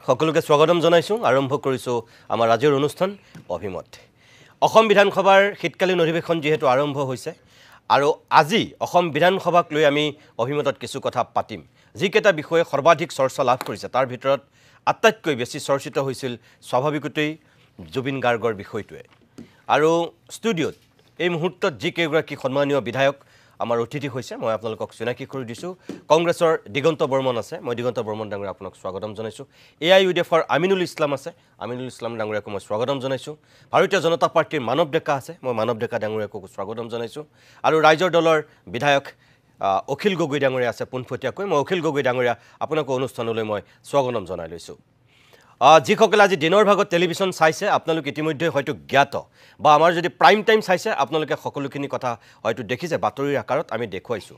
সকলোকে স্বাগতম জনাইছোঁ। আৰম্ভ কৰিছোঁ আমাৰ আজিৰ অনুষ্ঠান অভিমত। অসম বিধানসভাৰ শীতকালীন অধিৱেশন যিহেতু আৰম্ভ হৈছে আৰু আজি অসম বিধানসভাক লৈ আমি অভিমতত কিছু কথা পাতিম। যিকেইটা বিষয়ে সৰ্বাধিক চৰ্চা লাভ কৰিছে তাৰ ভিতৰত আটাইতকৈ বেছি চৰ্চিত হৈছিল স্বাভাৱিকতেই জুবিন গাৰ্গৰ বিষয়টোৱে। আৰু ষ্টুডিঅ'ত এই মুহূৰ্তত যিকেইগৰাকী সন্মানীয় বিধায়ক আমাৰ অতিথি হৈছে মই আপোনালোকক চিনাকি কৰি দিছোঁ। কংগ্ৰেছৰ দিগন্ত বৰ্মন আছে, মই দিগন্ত বৰ্মন ডাঙৰীয়া আপোনাক স্বাগতম জনাইছোঁ। এ I U D এফৰ আমিনুল ইছলাম আছে, আমিনুল ইছলাম ডাঙৰীয়াকো মই স্বাগতম জনাইছোঁ। ভাৰতীয় জনতা পাৰ্টীৰ মানৱ ডেকা আছে, মই মানৱ ডেকা ডাঙৰীয়াকো স্বাগতম জনাইছোঁ। আৰু ৰাইজৰ দলৰ বিধায়ক অখিল গগৈ ডাঙৰীয়া আছে পোনপটীয়াকৈ, মই অখিল গগৈ ডাঙৰীয়া আপোনাকো অনুষ্ঠানলৈ মই স্বাগতম জনাই লৈছোঁ। যিসকলে আজি দিনৰ ভাগত টেলিভিশ্যন চাইছে আপোনালোক ইতিমধ্যে হয়তো জ্ঞাত বা আমাৰ যদি প্ৰাইম টাইম চাইছে আপোনালোকে সকলোখিনি কথা হয়তো দেখিছে, বাতৰিৰ আকাৰত আমি দেখুৱাইছোঁ।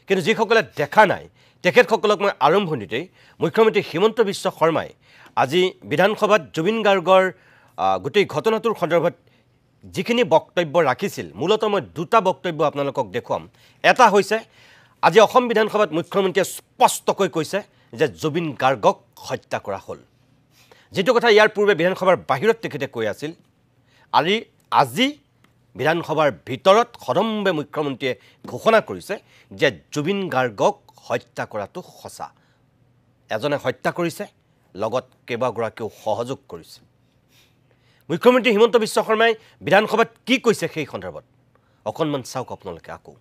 কিন্তু যিসকলে দেখা নাই তেখেতসকলক মই আৰম্ভণিতেই মুখ্যমন্ত্ৰী হিমন্ত বিশ্ব শৰ্মাই আজি বিধানসভাত জুবিন গাৰ্গৰ গোটেই ঘটনাটোৰ সন্দৰ্ভত যিখিনি বক্তব্য ৰাখিছিল, মূলতঃ মই দুটা বক্তব্য আপোনালোকক দেখুৱাম। এটা হৈছে আজি অসম বিধানসভাত মুখ্যমন্ত্ৰীয়ে স্পষ্টকৈ কৈছে যে জুবিন গাৰ্গক হত্যা কৰা হ'ল, যিটো কথা ইয়াৰ পূৰ্বে বিধানসভাৰ বাহিৰত তেখেতে কৈ আছিল। আৰু আজি বিধানসভাৰ ভিতৰত সদম্বে মুখ্যমন্ত্ৰীয়ে ঘোষণা কৰিছে যে জুবিন গাৰ্গক হত্যা কৰাটো সঁচা, এজনে হত্যা কৰিছে, লগত কেইবাগৰাকীও সহযোগ কৰিছে। মুখ্যমন্ত্ৰী হিমন্ত বিশ্ব শৰ্মাই বিধানসভাত কি কৈছে সেই সন্দৰ্ভত অকণমান চাওক আপোনালোকে। আকৌ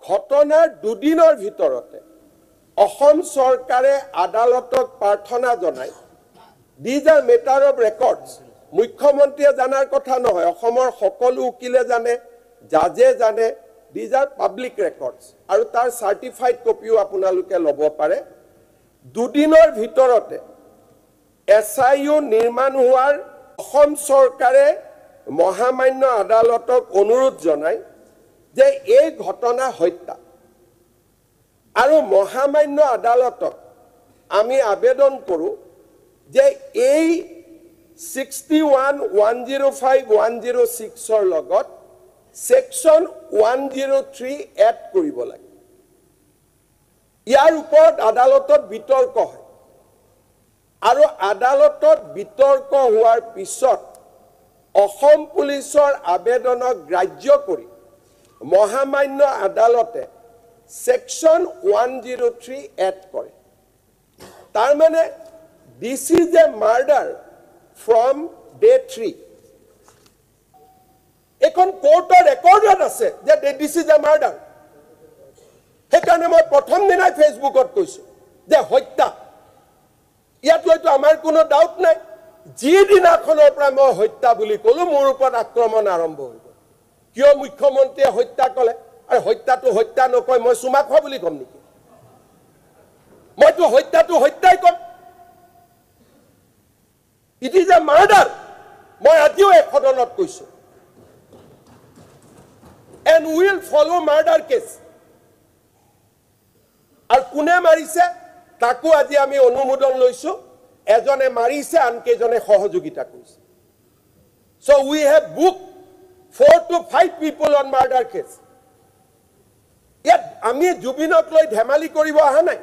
ঘটনাৰ দুদিনৰ ভিতৰতে অসম চৰকাৰে আদালতক প্ৰাৰ্থনা জনাই, these are matter of records, মুখ্যমন্ত্ৰীয়ে জানাৰ কথা নহয়, অসমৰ সকলো উকিলে জানে, জাজে জানে, these are public records আৰু তাৰ চাৰ্টিফাইড কপিও আপোনালোকে ল'ব পাৰে। দুদিনৰ ভিতৰতে এছ I U নিৰ্মাণ হোৱাৰ অসম চৰকাৰে মহামান্য আদালতক অনুৰোধ জনাই যে এই ঘটনা হত্যা, আৰু মহামান্য আদালতক আমি আবেদন কৰোঁ যে এই 61, 105, 106ৰ লগত ছেকশ্যন 103 এড কৰিব লাগে। ইয়াৰ ওপৰত আদালতত বিতৰ্ক হয় আৰু আদালতত বিতৰ্ক হোৱাৰ পিছত অসম পুলিচৰ আবেদনক গ্ৰাহ্য কৰি মহামান্য আদালতে ছেকশ্যন 103 এড কৰে। তাৰমানে this is a murder from day 3। এইখন কোৰ্টৰ ৰেকৰ্ডত আছে যে this is a murder. সেইকাৰণে মই প্ৰথম দিনাই ফেচবুকত কৈছোঁ যে হত্যা, ইয়াত হয়তো আমাৰ কোনো ডাউট নাই। যিদিনাখনৰ পৰা মই হত্যা বুলি ক'লো মোৰ ওপৰত আক্ৰমণ আৰম্ভ হৈ গ'ল। কিয় মুখ্যমন্ত্ৰীয়ে হত্যা ক'লে? আৰু হত্যাটো হত্যা নকয় মই চুমা খোৱা বুলি ক'ম নেকি? মইতো হত্যাটো হত্যাই ক'ম। It is a murder. মই আজিও এক সদনত কৈছোঁ, and will follow murder case. আৰু কোনে মাৰিছে তাকো আজি আমি অনুমোদন লৈছোঁ। এজনে মাৰিছে, আনকেইজনে সহযোগিতা কৰিছে। So we have book 4 to 5 people on murder case. ইয়াত আমি জুবিনক লৈ ধেমালি কৰিব অহা নাই,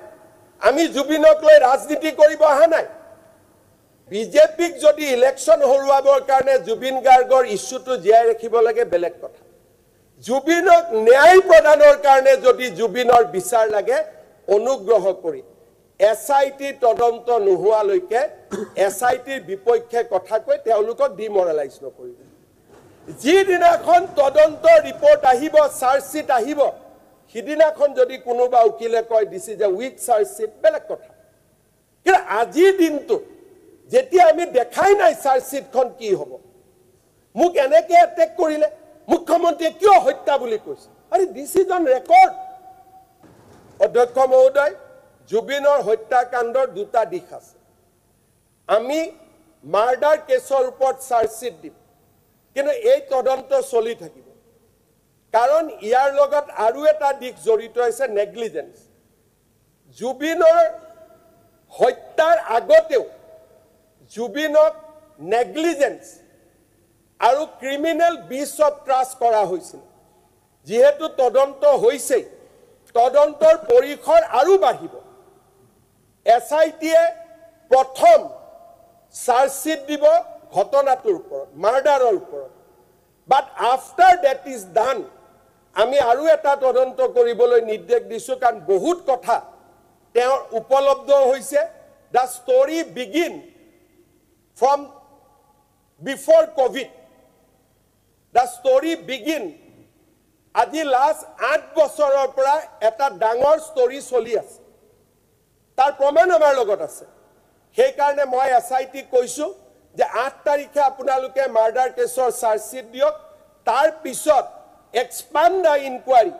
আমি জুবিনক লৈ ৰাজনীতি কৰিব অহা নাই। বিজেপিক যদি ইলেকশ্যন হৰুৱাবৰ কাৰণে জুবিন গাৰ্গৰ ইছ্যুটো জীয়াই ৰাখিব লাগে বেলেগ কথা, জুবিনক ন্যায় প্ৰদানৰ কাৰণে যদি জুবিনৰ বিচাৰ লাগে অনুগ্ৰহ কৰি এছ I T তদন্ত নোহোৱালৈকে এছ I টিৰ বিপক্ষে কথা কৈ তেওঁলোকক ডিমৰেলাইজ নকৰিব। যিদিনাখন তদন্তৰ ৰিপৰ্ট আহিব, চাৰ্জশ্বিট আহিব, সিদিনাখন যদি কোনোবা উকিলে কয় this is a weak chargesheet, বেলেগ কথা। কিন্তু আজিৰ দিনটোত যেতিয়া আমি দেখাই নাই চাৰ্জশ্বিটখন কি হ'ব, মোক এনেকৈ এটেক কৰিলে মুখ্যমন্ত্ৰীয়ে কিয় হত্যা বুলি কৈছে? আৰে this is on record. অধ্যক্ষ মহোদয়, জুবিনৰ হত্যাকাণ্ডৰ দুটা দিশ আছে। আমি মাৰ্ডাৰ কেছৰ ওপৰত চাৰ্জশ্বিট দিম, কিন্তু এই তদন্ত চলি থাকিব, কাৰণ ইয়াৰ লগত আৰু এটা দিশ জড়িত হৈছে, নেগলিজেঞ্চ। জুবিনৰ হত্যাৰ আগতেও জুবিনক নেগলিজেঞ্চ আৰু ক্ৰিমিনেল ব্ৰিচ অফ ট্ৰাষ্ট কৰা হৈছিল। যিহেতু তদন্ত হৈছেই, তদন্তৰ পৰিসৰ আৰু বাঢ়িব। এছ I টিয়ে চাৰ্জশ্বিট দিব ঘটনাটোৰ ওপৰত, মাৰ্ডাৰৰ ওপৰত। But after that is done, আমি আৰু এটা তদন্ত কৰিবলৈ নিৰ্দেশ দিছোঁ, কাৰণ বহুত কথা তেওঁৰ উপলব্ধ হৈছে। The story begin from before Covid, the story begin আজি লাষ্ট 8 বছৰৰ পৰা এটা ডাঙৰ ষ্টৰী চলি আছে, তাৰ প্ৰমাণ আমাৰ লগত আছে। সেইকাৰণে মই এছ I টিক কৈছোঁ যে 8 তাৰিখে আপোনালোকে মাৰ্ডাৰ কেছৰ চাৰ্জশ্বিট দিয়ক, তাৰ পিছত এক্সপাণ্ড the inquiry,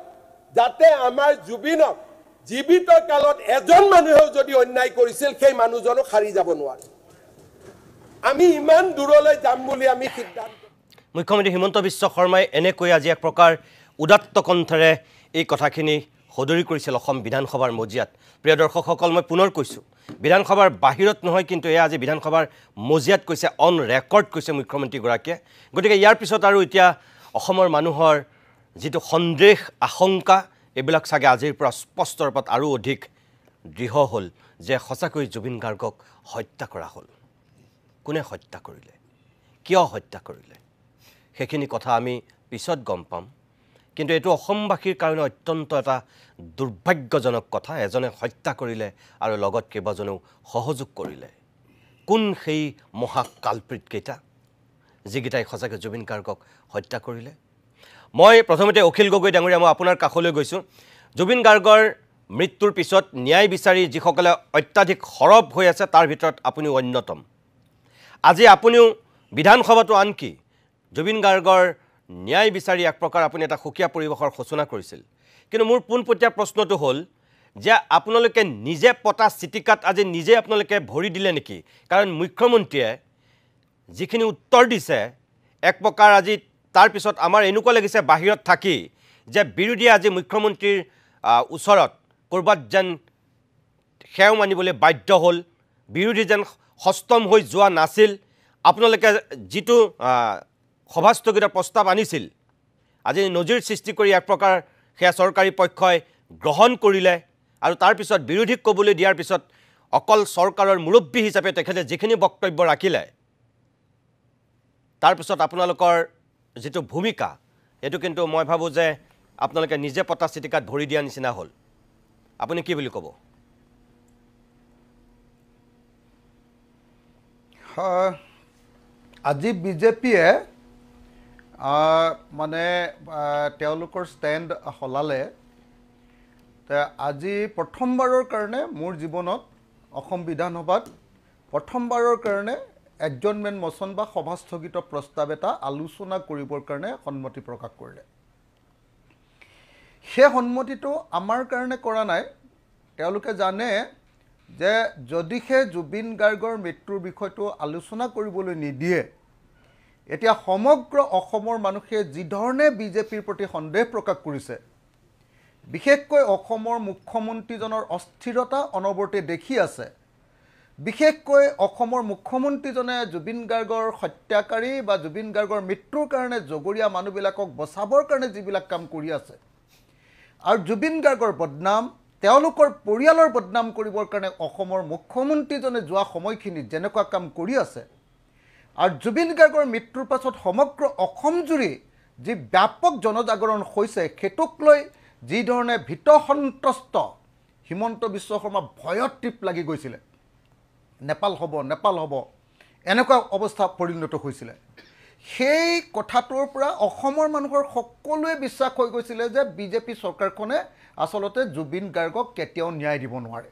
যাতে আমাৰ জুবিনক জীৱিত কালত এজন মানুহেও যদি অন্যায় কৰিছিল সেই মানুহজনো সাৰি যাব নোৱাৰে। আমি ইমান দূৰলৈ যাম বুলি আমি সিদ্ধান্ত। মুখ্যমন্ত্ৰী হিমন্ত বিশ্ব শৰ্মাই এনেকৈ আজি এক প্ৰকাৰ উদাত্ত কণ্ঠেৰে এই কথাখিনি সদৰি কৰিছিল অসম বিধানসভাৰ মজিয়াত। প্ৰিয় দৰ্শকসকল, মই পুনৰ কৈছোঁ, বিধানসভাৰ বাহিৰত নহয়, কিন্তু এয়া আজি বিধানসভাৰ মজিয়াত কৈছে, অন ৰেকৰ্ড কৈছে মুখ্যমন্ত্ৰীগৰাকীয়ে। গতিকে ইয়াৰ পিছত আৰু এতিয়া অসমৰ মানুহৰ যিটো সন্দেহ, আশংকা, এইবিলাক চাগে আজিৰ পৰা স্পষ্ট ৰূপত আৰু অধিক দৃঢ় হ'ল যে সঁচাকৈ জুবিন গাৰ্গক হত্যা কৰা হ'ল। কোনে হত্যা কৰিলে, কিয় হত্যা কৰিলে, সেইখিনি কথা আমি পিছত গম পাম। কিন্তু এইটো অসমবাসীৰ কাৰণে অত্যন্ত এটা দুৰ্ভাগ্যজনক কথা, এজনে হত্যা কৰিলে আৰু লগত কেইবাজনেও সহযোগ কৰিলে। কোন সেই মহাকালপ্ৰিতকেইটা যিকেইটাই সঁচাকৈ জুবিন গাৰ্গক হত্যা কৰিলে? মই প্ৰথমতে অখিল গগৈ ডাঙৰীয়া, মই আপোনাৰ কাষলৈ গৈছোঁ। জুবিন গাৰ্গৰ মৃত্যুৰ পিছত ন্যায় বিচাৰি যিসকলে অত্যাধিক সৰব হৈ আছে তাৰ ভিতৰত আপুনিও অন্যতম। আজি আপুনিও বিধানসভাতো আনকি জুবিন গাৰ্গৰ ন্যায় বিচাৰি এক প্ৰকাৰ আপুনি এটা সুকীয়া পৰিৱেশৰ সূচনা কৰিছিল। কিন্তু মোৰ পোনপটীয়া প্ৰশ্নটো হ'ল যে আপোনালোকে নিজে পতা চিটিকাত আজি নিজে আপোনালোকে ভৰি দিলে নেকি? কাৰণ মুখ্যমন্ত্ৰীয়ে যিখিনি উত্তৰ দিছে এক প্ৰকাৰ আজি তাৰপিছত আমাৰ এনেকুৱা লাগিছে বাহিৰত থাকি যে বিৰোধীয়ে আজি মুখ্যমন্ত্ৰীৰ ওচৰত ক'ৰবাত যেন সেও মানিবলৈ বাধ্য হ'ল, বিৰোধী যেন সষ্টম হৈ যোৱা নাছিল। আপোনালোকে যিটো সভাস্থগিতৰ প্ৰস্তাৱ আনিছিল আজি নজিৰ সৃষ্টি কৰি এক প্ৰকাৰ সেয়া চৰকাৰী পক্ষই গ্ৰহণ কৰিলে আৰু তাৰপিছত বিৰোধীক ক'বলৈ দিয়াৰ পিছত অকল চৰকাৰৰ মুৰব্বী হিচাপে তেখেতে যিখিনি বক্তব্য ৰাখিলে তাৰপিছত আপোনালোকৰ যিটো ভূমিকা এইটো কিন্তু মই ভাবোঁ যে আপোনালোকে নিজে পতা চিটিকাত ভৰি দিয়া নিচিনা হ'ল। আপুনি কি বুলি ক'ব? আজি বিজেপিয়ে মানে তেওঁলোকৰ ষ্টেণ্ড সলালে। আজি প্ৰথমবাৰৰ কাৰণে মোৰ জীৱনত অসম বিধানসভাত প্ৰথমবাৰৰ কাৰণে এডজৰ্ণমেণ্ট মোচন বা সভাস্থগিত প্ৰস্তাৱ এটা আলোচনা কৰিবৰ কাৰণে সন্মতি প্ৰকাশ কৰিলে। সেই সন্মতিটো আমাৰ কাৰণে কৰা নাই। তেওঁলোকে জানে যে যদিহে জুবিন গাৰ্গৰ মৃত্যুৰ বিষয়টো আলোচনা কৰিবলৈ নিদিয়ে, এতিয়া সমগ্ৰ অসমৰ মানুহে যিধৰণে বিজেপিৰ প্ৰতি সন্দেহ প্ৰকাশ কৰিছে, বিশেষকৈ অসমৰ মুখ্যমন্ত্ৰীজনৰ অস্থিৰতা অনবৰতে দেখি আছে, বিশেষকৈ অসমৰ মুখ্যমন্ত্ৰীজনে জুবিন গাৰ্গৰ হত্যাকাৰী বা জুবিন গাৰ্গৰ মৃত্যুৰ কাৰণে জগৰীয়া মানুহবিলাকক বচাবৰ কাৰণে যিবিলাক কাম কৰি আছে আৰু জুবিন গাৰ্গৰ বদনাম, তেওঁলোকৰ পৰিয়ালৰ বদনাম কৰিবৰ কাৰণে অসমৰ মুখ্যমন্ত্ৰীজনে যোৱা সময়খিনিত যেনেকুৱা কাম কৰি আছে আৰু জুবিন গাৰ্গৰ মৃত্যুৰ পাছত সমগ্ৰ অসমজুৰি যি ব্যাপক জনজাগৰণ হৈছে সেইটোক লৈ যিধৰণে ভীত সন্ত্ৰস্ত হিমন্ত বিশ্ব শৰ্মা ভয়ত টিপ লাগি গৈছিলে, নেপাল হ'ব নেপাল হ'ব এনেকুৱা অৱস্থা পৰিণত হৈছিলে। সেই কথাটোৰ পৰা অসমৰ মানুহৰ সকলোৱে বিশ্বাস হৈ গৈছিলে যে বিজেপি চৰকাৰখনে আচলতে জুবিন গাৰ্গক কেতিয়াও ন্যায় দিব নোৱাৰে।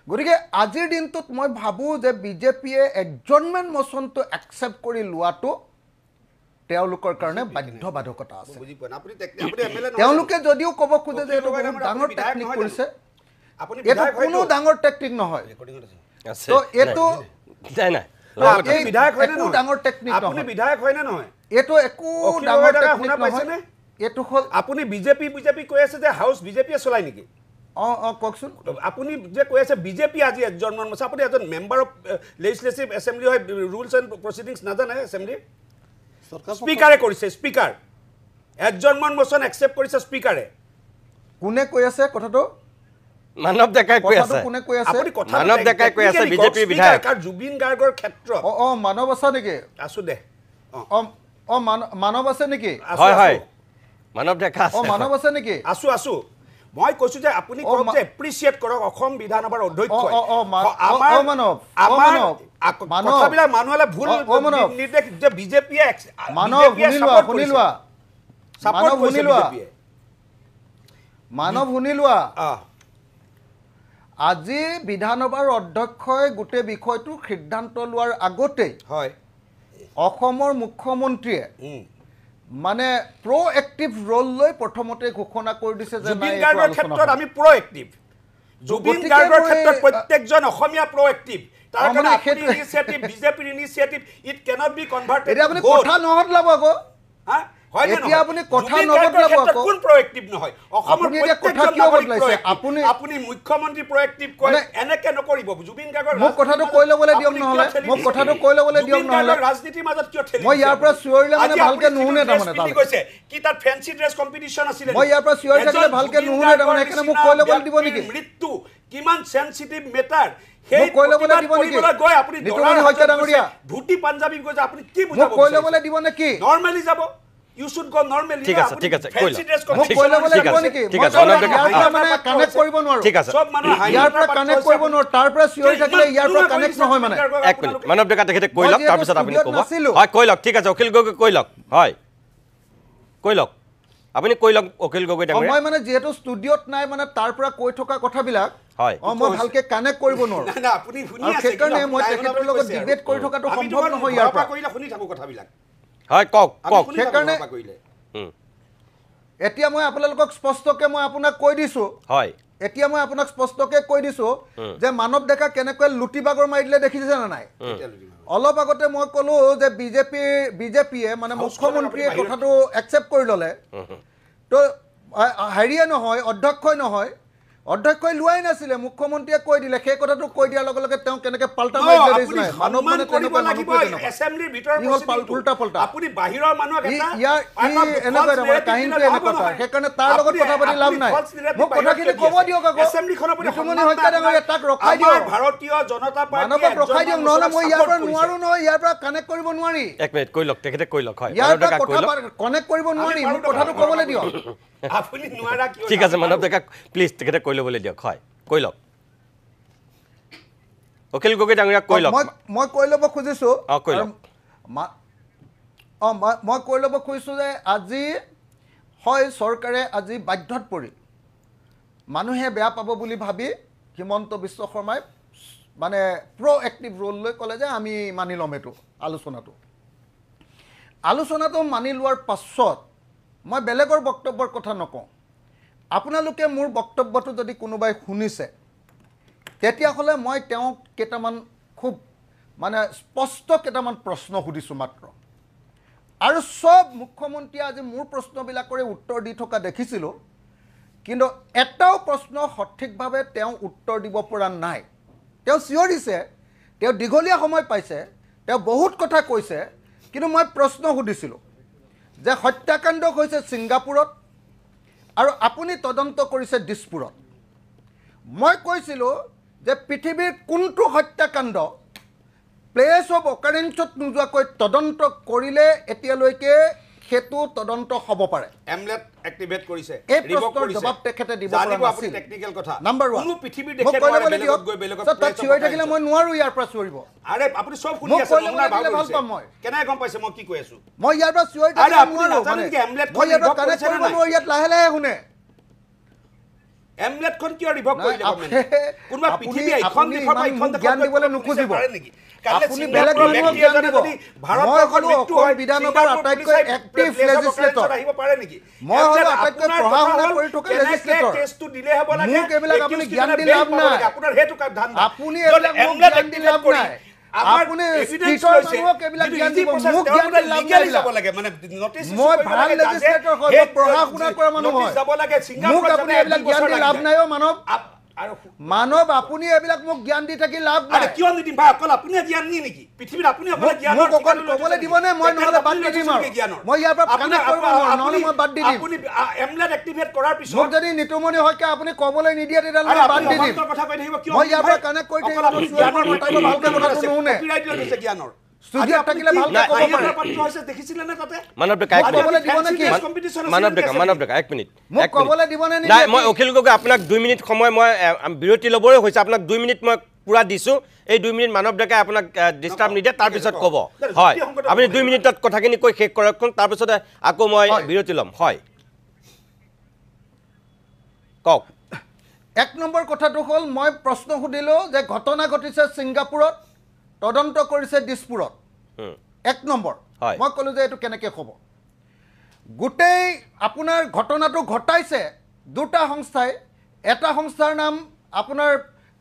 গতিকে আজিৰ দিনটোত মই ভাবোঁ যে বিজেপিয়ে এডজৰ্ণমেণ্ট মোচনটো একচেপ্ট কৰি লোৱাটো তেওঁলোকৰ কাৰণে বাধ্যবাধকতা আছে। তেওঁলোকে যদিও ক'ব খোজে যে এইটো বহুত ডাঙৰ টেকনিক কৰিছে, এইটো কোনো ডাঙৰ টেকনিক নহয়। এইটো ডাঙৰ টেকনিক নহয়, এইটো একো ডাঙৰ টেকনিক নহয়। এইটো হ'ল আপুনি বিজেপি বিজেপি কৈ আছে যে হাউচ বিজেপিয়ে চলাই নেকি? অঁ অঁ কওকচোন। আপুনি যে কৈ আছে বিজেপি আজি এডজৰ্ণমেণ্ট মোচন, আপুনি এজন মেম্বাৰ অফ লেজিছলেটিভ এছেম্বলি হয়, ৰুলছ এণ্ড প্ৰচিডিংছ নাজানে? এছেম্বলিৰ স্পীকাৰে কৰিছে, স্পীকাৰ এডজৰ্ণমেণ্ট মোচন একচেপ্ট কৰিছে স্পীকাৰে। কোনে কৈ আছে কথাটো? মানৱ ডেকাই কৈ আছে। কোনে কৈ আছে? মানৱ ডেকাই কৈ আছে, বিজেপি বিধায়ক। জুবিন গাৰ্গৰ ক্ষেত্ৰত অ মানৱ আছে নেকি? আছো দে। অ অ মানৱ আছে নেকি? হয় হয়, মানৱ ডেকা আছে। অ মানৱ আছে নেকি? আছো আছো। মই কৈছো যে আপুনি কওক যে এপ্ৰিচিয়েট কৰক অসম বিধানসভাৰ অধ্যক্ষই। আমাৰ কথাবিলাক মানুহে ভুল নিৰ্দেশ যে বিজেপিয়ে শুনি লোৱা, মানৱ শুনি লোৱা, মানৱ শুনি লোৱা। আজি বিধানসভাৰ অধ্যক্ষই গোটেই বিষয়টো সিদ্ধান্ত লোৱাৰ আগতেই হয় অসমৰ মুখ্যমন্ত্ৰীয়ে মানে প্ৰ'এক্টিভ ৰোল লৈ প্ৰথমতে ঘোষণা কৰি দিছে যে জুবিন গাৰ্গৰ ক্ষেত্ৰত আমি প্ৰ'এক্টিভ। জুবিন গাৰ্গৰ ক্ষেত্ৰত প্ৰত্যেকজন অসমীয়া প্ৰ'এক্টিভ। তাৰ কাৰণে আপুনি ইনিচিয়েটিভ, বিজেপিৰ initiative, it cannot be converted. এতিয়া আপুনি কথা নহদলাব আকৌ। হা, হয় নে? এতিয়া আপুনি কথা নবদলাব আকৌ। কোন প্ৰ'এক্টিভ নহয়? অসমৰ কথা কিয় বদলাইছে আপুনি? আপুনি মুখ্যমন্ত্ৰী প্ৰ'এক্টিভ কয়, এনেকে নকৰিব। জুবিন গাৰ্গৰ মোক কথাটো কৈ ল'বলৈ দিয়ক নহ'লে, মোক কথাটো কৈ ল'বলৈ দিয়ক নহ'লে। ৰাজনীতিৰ মাজত কিয় ঠেলি? মই ইয়াৰ পৰা চিঞৰিলে মানে ভালকে নুশুনে, তাৰমানে তাত কৈছে কি তাত ফেন্সি ড্ৰেছ কম্পিটিশ্যন আছিল। মই ইয়াৰ পৰা চিঞৰি থাকিলে ভালকে নুশুনে, তাৰমানে সেইকাৰণে মোক কৈ ল'বলৈ দিব নেকি? মৃত্যু কিমান চেনচিটিভ মেটাৰ, সেই কৈ ল'বলৈ দিব নেকি? গৈ আপুনি নিতুমণি শইকীয়া ডাঙৰীয়া ধুতি পাঞ্জাবী গৈছে, আপুনি কি বুজাব? কৈ ল'বলৈ দিব নেকি? নৰ্মেলি যাব, you should go normally. ঠিক আছে, ঠিক আছে, কৈ মোক কৈ ল'বলৈ দিব নেকি? ঠিক আছে, মানে কানেক্ট কৰিব নোৱাৰো। ঠিক আছে, চব মানুহ ইয়াৰ পৰা কানেক্ট কৰিব নোৱাৰো, তাৰ পৰা চিঞৰি থাকিলে ইয়াৰ পৰা কানেক্ট নহয়। মানে এক মিনিট মানৱ ডেকা, তেখেতে কৈ লওক, তাৰপিছত আপুনি ক'ব। হয়, কৈ লওক। ঠিক আছে, অখিল গগৈ কৈ লওক। হয়, কৈ লওক, আপুনি কৈ লওক অখিল গগৈ ডাঙৰীয়া। মই মানে যিহেতু ষ্টুডিঅ'ত নাই, মানে তাৰ পৰা কৈ থকা কথাবিলাক হয় মই ভালকে কানেক্ট কৰিব নোৱাৰো। না, আপুনি শুনি আছে, সেইকাৰণে মই তেখেতৰ লগত ডিবেট কৰি থকাটো সম্ভৱ নহয়। ইয়াৰ পৰা কৰিলে শুনি থাকো কথাবিলাক। হয়, কওক কওক। সেইকাৰণে এতিয়া মই আপোনালোকক স্পষ্টকে মই আপোনাক কৈ দিছো। হয়, এতিয়া মই আপোনাক স্পষ্টকে কৈ দিছো যে মানৱ ডেকা কেনেকৈ লুটি বাগৰ মাৰি দিলে দেখিছে নে নাই? অলপ আগতে মই ক'লো যে বিজেপিয়ে মানে মুখ্যমন্ত্ৰীয়ে কথাটো একচেপ্ট কৰি ল'লে, তো হেৰিয়ে নহয়, অধ্যক্ষই নহয়, অধ্যক্ষই লোৱাই নাছিলে, মুখ্যমন্ত্ৰীয়ে কৈ দিলে। সেই কথাটো কৈ দিয়াৰ লগে লগে তেওঁ কেনেকৈ পাল্টা মাৰি দিলে দেখিছে নাই? মানৱ মানে তেনেকুৱা লাগিব, এছেম্বলিৰ ভিতৰৰ উল্টা পাল্টা। আপুনি বাহিৰৰ মানুহক এটা ইয়াৰ এনেকুৱা তাৰমানে কাহিনীটো এনেকুৱা তাৰ, সেইকাৰণে তাৰ লগত কথা পাতি লাভ নাই। মোক কথাখিনি ক'ব দিয়ক আকৌ। এছেম্বলিখনৰ প্ৰতি নিতুমণি শইকীয়া ডাঙৰীয়া, তাক ৰখাই দিয়ক। ভাৰতীয় জনতা পাৰ্টী মানৱক ৰখাই দিয়ক, নহ'লে মই ইয়াৰ পৰা নোৱাৰো নহয়, ইয়াৰ পৰা কানেক্ট কৰিব নোৱাৰি। এক মিনিট কৈ লওক, তেখেতে কৈ লওক। হয়, ইয়াৰ পৰা কথা কানেক্ট কৰিব নোৱাৰি, মোক কথাটো ক'বলৈ দিয়ক। আপুনি নোৱাৰা কিয়? ঠিক আছে মানৱ ডেকা, প্লিজ তেখেতে কৈ ল'বলৈ দিয়ক। হয়, কৈ লওক অখিল গগৈ ডাঙৰীয়া, কৈ লওক। মই কৈ ল'ব খুজিছোঁ। কৈ লওক। মই কৈ ল'ব খুজিছোঁ যে আজি হয় চৰকাৰে আজি বাধ্যত পৰি মানুহে বেয়া পাব বুলি ভাবি হিমন্ত বিশ্ব শৰ্মাই মানে প্ৰ'এক্টিভ ৰোল লৈ ক'লে যে আমি মানি ল'ম এইটো আলোচনাটো। আলোচনাটো মানি লোৱাৰ পাছত মই বেলেগৰ বক্তব্যৰ কথা নকওঁ, আপোনালোকে মোৰ বক্তব্যটো যদি কোনোবাই শুনিছে তেতিয়াহ'লে মই তেওঁক কেইটামান খুব মানে স্পষ্ট কেইটামান প্ৰশ্ন সুধিছোঁ মাত্ৰ, আৰু চব মুখ্যমন্ত্ৰীয়ে আজি মোৰ প্ৰশ্নবিলাকৰে উত্তৰ দি থকা দেখিছিলোঁ, কিন্তু এটাও প্ৰশ্ন সঠিকভাৱে তেওঁ উত্তৰ দিব পৰা নাই। তেওঁ চিঞৰিছে, তেওঁ দীঘলীয়া সময় পাইছে, তেওঁ বহুত কথা কৈছে, কিন্তু মই প্ৰশ্ন সুধিছিলোঁ যে হত্যাকাণ্ড হৈছে ছিংগাপুৰত আৰু আপুনি তদন্ত কৰিছে দিছপুৰত। মই কৈছিলোঁ যে পৃথিৱীৰ কোনটো হত্যাকাণ্ড প্লেচ অফ অকাৰেঞ্চত নোযোৱাকৈ তদন্ত কৰিলে এতিয়ালৈকে সেইটো তদন্ত হ'ব পাৰে। এমলেট এক্টিভেট কৰিছে, এই প্ৰশ্নৰ জবাব তেখেতে দিব পৰা নাছিল। টেকনিকেল কথা নাম্বাৰ 1, কোনো পৃথিৱীৰ দেশে নোৱাৰে, বেলেগত গৈ বেলেগত তাত চিঞৰি থাকিলে মই নোৱাৰো ইয়াৰ পৰা চিঞৰিব। আৰে আপুনি চব শুনি আছে, আপোনাৰ ভাল পাম মই কেনেকৈ গম পাইছে মই কি কৈ আছো? মই ইয়াৰ পৰা চিঞৰি থাকিলে নোৱাৰো, মই ইয়াৰ পৰা কানেক্ট কৰিব নোৱাৰো, ইয়াত লাহে লাহে শুনে। এমলেটখন কিয় ৰিভক কৰিলে গভৰ্ণমেণ্টে? কোনোবা পৃথিৱী এইখন দেশৰ পৰা এইখন জ্ঞান দিবলৈ নুখুজিব। আপুনি বেলেগ মানুহক জ্ঞান দিব। মই হ'লো অসম বিধানসভাৰ আটাইতকৈ এক্টিভ লেজিছলেটৰ, মই হ'লো আটাইতকৈ পঢ়া শুনা কৰি থকা লেজিছলেটৰ। মোক এইবিলাক আপুনি জ্ঞান দি লাভ নাই। আপুনি এইবিলাক মোক জ্ঞান দি লাভ নাই। আপুনি ষ্ট্ৰীটৰ মানুহক এইবিলাক জ্ঞান দিব, মোক জ্ঞান দি লাভ নাই। মই ভাল লেজিছলেটৰ হয়, মই পঢ়া শুনা কৰা মানুহ হয়, মোক আপুনি এইবিলাক জ্ঞান দি লাভ নাই। অ মানৱ, মানৱ আপুনি এইবিলাক মোক জ্ঞান দি থাকি লাভ নাই। কিয় নিদিম ভাই, অকল আপুনি জ্ঞান নিয়ে নেকি পৃথিৱীত? আপুনি অকল জ্ঞানৰ অকল ক'বলৈ দিবনে? মই নহ'লে বাদ দি দিম আৰু, মই ইয়াৰ পৰা কানেক্ট কৰিব নোৱাৰো, নহ'লে মই বাদ দি দিম। আপুনি এমলেট এক্টিভেট কৰাৰ পিছত মোক যদি নিতুমণি শইকীয়া আপুনি ক'বলৈ নিদিয়ে তেতিয়াহ'লে মই বাদ দি দিম। মই ইয়াৰ পৰা কানেক্ট কৰি থাকিব ভালকে কথাটো নুশুনে। জ্ঞানৰ ষ্টুডিঅ'ত থাকিলে ভালকে ক'ব পাৰে। মানৱ ডেকা, এক মিনিট, মানৱ ডেকা এক মিনিট, মোক ক'বলৈ দিবনে? নাই, মই অখিল গগৈ আপোনাক 2 মিনিট সময়, মই বিৰতি ল'বৰে হৈছে, আপোনাক 2 মিনিট মই পুৰা দিছোঁ। এই 2 মিনিট মানৱ ডেকাই আপোনাক ডিষ্টাৰ্ব নিদিয়ে, তাৰপিছত ক'ব। হয়, আপুনি 2 মিনিটত কথাখিনি কৈ শেষ কৰকচোন, তাৰপিছতে আকৌ মই বিৰতি ল'ম। হয়, কওক। 1 নম্বৰ কথাটো হ'ল, মই প্ৰশ্ন সুধিলোঁ যে ঘটনা ঘটিছে ছিংগাপুৰত, তদন্ত কৰিছে দিছপুৰত। 1 নম্বৰ মই ক'লোঁ যে এইটো কেনেকৈ হ'ব? গোটেই আপোনাৰ ঘটনাটো ঘটাইছে দুটা সংস্থাই। এটা সংস্থাৰ নাম আপোনাৰ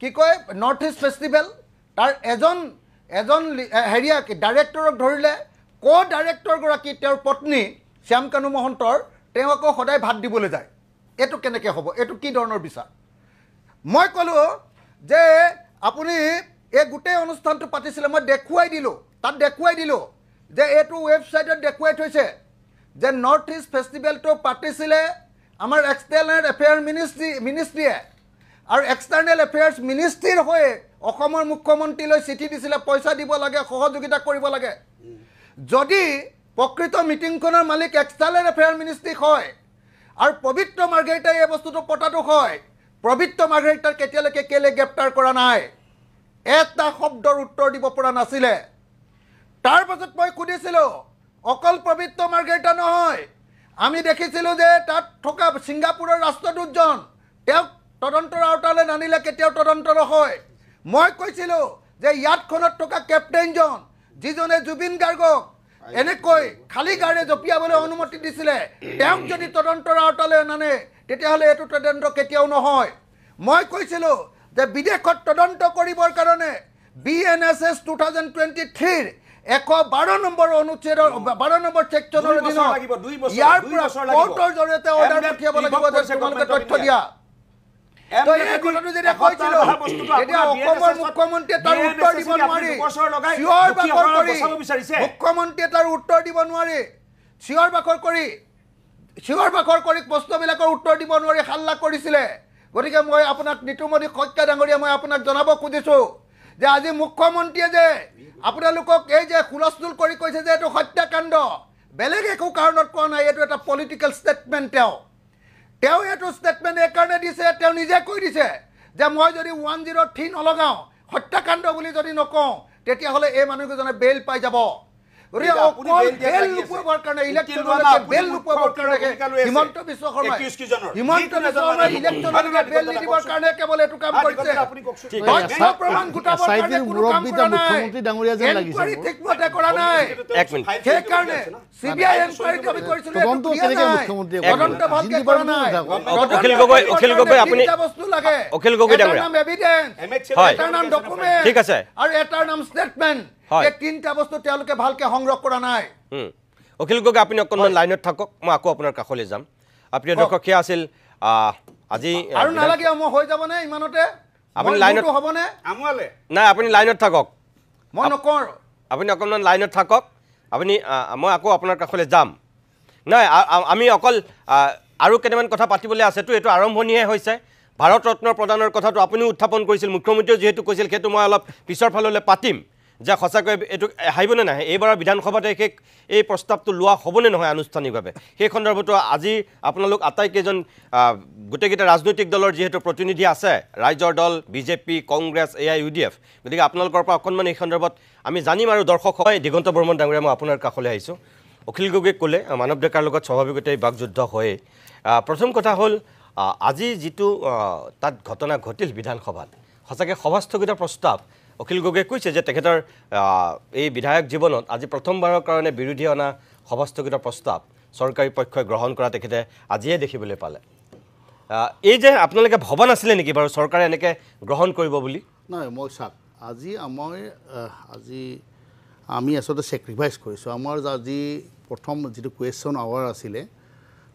কি কয়, নৰ্থ ইষ্ট ফেষ্টিভেল, তাৰ এজন এজন হেৰিয়া ডাইৰেক্টৰক ধৰিলে, ক' ডাইৰেক্টৰগৰাকী তেওঁৰ পত্নী শ্যামকানু মহন্তৰ, তেওঁ আকৌ সদায় ভাত দিবলৈ যায়। এইটো কেনেকৈ হ'ব? এইটো কি ধৰণৰ বিচাৰ? মই ক'লোঁ যে আপুনি এই গোটেই অনুষ্ঠানটো পাতিছিলে, মই দেখুৱাই দিলোঁ, তাত দেখুৱাই দিলোঁ যে এইটো ৱেবছাইটত দেখুৱাই থৈছে যে নৰ্থ ইষ্ট ফেষ্টিভেলটো পাতিছিলে আমাৰ এক্সটাৰ্নেল এফেয়াৰ মিনিষ্ট্ৰীয়ে, আৰু এক্সটাৰ্নেল এফেয়াৰ্ছ মিনিষ্ট্ৰীৰ হৈ অসমৰ মুখ্যমন্ত্ৰীলৈ চিঠি দিছিলে, পইচা দিব লাগে, সহযোগিতা কৰিব লাগে। যদি প্ৰকৃত মিটিংখনৰ মালিক এক্সটাৰ্নেল এফেয়াৰ মিনিষ্ট্ৰী হয় আৰু পবিত্ৰ মাৰ্ঘেৰিটাই এই বস্তুটো পতাটো হয়, পবিত্ৰ মাৰ্ঘেৰিটাৰ কেতিয়ালৈকে কেলৈ গ্ৰেপ্তাৰ কৰা নাই? এটা শব্দৰ উত্তৰ দিব পৰা নাছিলে। তাৰপাছত মই সুধিছিলোঁ, অকল পবিত্ৰ মাৰ্ঘেৰিটা নহয়, আমি দেখিছিলোঁ যে তাত থকা ছিংগাপুৰৰ ৰাষ্ট্ৰদূতজন, তেওঁক তদন্তৰ আওতালৈ নানিলে কেতিয়াও তদন্ত নহয়। মই কৈছিলোঁ যে ইয়াতখনত থকা কেপ্টেইনজন, যিজনে জুবিন গাৰ্গক এনেকৈ খালী গাৰে জঁপিয়াবলৈ অনুমতি দিছিলে, তেওঁক যদি তদন্তৰ আওতালৈ নানে তেতিয়াহ'লে এইটো তদন্ত কেতিয়াও নহয়। মই কৈছিলোঁ যে বিদেশত তদন্ত কৰিবৰ কাৰণে BNSS 2023 112 number অনুচ্ছেদৰ 12 নম্বৰ ছেকশ্যনৰ অধীনত ইয়াৰ পৰা কোৰ্টৰ জৰিয়তে অৰ্ডাৰ পঠিয়াব লাগিব যে তোমালোকে তথ্য দিয়া। তো এই কথাটো যেতিয়া কৈছিলোঁ, তেতিয়া অসমৰ মুখ্যমন্ত্ৰীয়ে তাৰ উত্তৰ দিব নোৱাৰি, চিঞৰ বাখৰ কৰি মুখ্যমন্ত্ৰীয়ে তাৰ উত্তৰ দিব নোৱাৰি, চিঞৰ বাখৰ কৰি প্ৰশ্নবিলাকৰ উত্তৰ দিব নোৱাৰি হাল্লা কৰিছিলে। গতিকে মই আপোনাক নিতুমণি শইকীয়া ডাঙৰীয়া, মই আপোনাক জনাব খুজিছোঁ যে আজি মুখ্যমন্ত্ৰীয়ে যে আপোনালোকক এই যে হুলস্থুল কৰি কৈছে যে এইটো হত্যাকাণ্ড, বেলেগ একো কাৰণত কোৱা নাই, এইটো এটা পলিটিকেল ষ্টেটমেণ্ট। তেওঁ এইটো ষ্টেটমেণ্ট এইকাৰণে দিছে, তেওঁ নিজে কৈ দিছে যে মই যদি 103 নলগাওঁ, হত্যাকাণ্ড বুলি যদি নকওঁ, তেতিয়াহ'লে এই মানুহকেইজনে বেইল পাই যাব। গতিকে অকল বেল নোপোৱাৰ কাৰণে, ইলেকশ্যনলৈকে বেল নোপোৱাৰ কাৰণে হিমন্ত বিশ্ব শৰ্মাই ইলেকশ্যনলৈকে বেল নিদিবৰ কাৰণে কেৱল এইটো কাম কৰিছে। তথ্য প্ৰমাণ গোটাবৰ কাৰণে কোনো কাম কৰা নাই, এনকুৱাৰী ঠিকমতে কৰা নাই। সেইকাৰণে CBI এনকুৱাৰীটো আমি কৰিছিলোঁ, তদন্ত ভালকে কৰা নাই। অখিল গগৈ, আপুনি বস্তু লাগে, অখিল গগৈ এটাৰ নাম এভিডেন্স, এটাৰ নাম ডকুমেণ্ট, ঠিক আছে, আৰু এটাৰ নাম ষ্টেটমেণ্ট। এই তিনিটা বস্তু তেওঁলোকে ভালকে সংগ্ৰহ কৰা নাই। অখিল গগৈ, আপুনি অকণমান লাইনত থাকক, মই আকৌ আপোনাৰ কাষলৈ যাম। প্ৰিয় দৰ্শক, সেয়া আছিল আজি। আৰু নালাগে, মই হৈ যাবনে ইমানতে? আপুনি লাইনত হ'বনে? নাই, আপুনি লাইনত থাকক, মই নকওঁ। আপুনি অকণমান লাইনত থাকক, আপুনি, মই আকৌ আপোনাৰ কাষলৈ যাম। নাই, আমি অকল আৰু কেইটামান কথা পাতিবলৈ আছেতো, এইটো আৰম্ভণিহে হৈছে। ভাৰত ৰত্ন প্ৰদানৰ কথাটো আপুনিও উত্থাপন কৰিছিল, মুখ্যমন্ত্ৰীয়েও যিহেতু কৈছিল, সেইটো মই অলপ পিছৰ ফাললৈ পাতিম যে সঁচাকৈ এইটো আহিবনে নাহে, এইবাৰৰ বিধানসভাতে সেই এই প্ৰস্তাৱটো লোৱা হ'বনে নহয় আনুষ্ঠানিকভাৱে, সেই সন্দৰ্ভতো আজি আপোনালোক আটাইকেইজন গোটেইকেইটা ৰাজনৈতিক দলৰ যিহেতু প্ৰতিনিধি আছে, ৰাইজৰ দল, বিজেপি, কংগ্ৰেছ, AIUDF, গতিকে আপোনালোকৰ পৰা অকণমান এই সন্দৰ্ভত আমি জানিম। আৰু দৰ্শক হয়, দিগন্ত বৰ্মন ডাঙৰীয়া, মই আপোনাৰ কাষলৈ আহিছোঁ। অখিল গগৈয়ে ক'লে মানৱ ডেকাৰ লগত স্বাভাৱিকতে বাকযুদ্ধ হয়েই। প্ৰথম কথা হ'ল, আজি যিটো তাত ঘটনা ঘটিল বিধানসভাত, সঁচাকৈ সভাস্থগিতৰ প্ৰস্তাৱ অখিল গগৈয়ে কৈছে যে তেখেতৰ এই বিধায়ক জীৱনত আজি প্ৰথমবাৰৰ কাৰণে বিৰোধী অনা সভাস্থগিতৰ প্ৰস্তাৱ চৰকাৰী পক্ষই গ্ৰহণ কৰা তেখেতে আজিয়ে দেখিবলৈ পালে। এই যে আপোনালোকে ভবা নাছিলে নেকি বাৰু চৰকাৰে এনেকৈ গ্ৰহণ কৰিব বুলি? নহয়, মই চাওক, আজি আমাৰ আজি আমি আচলতে ছেক্ৰিফাইচ কৰিছোঁ। আমাৰ আজি প্ৰথম যিটো কুৱেশ্যন আৱাৰ আছিলে,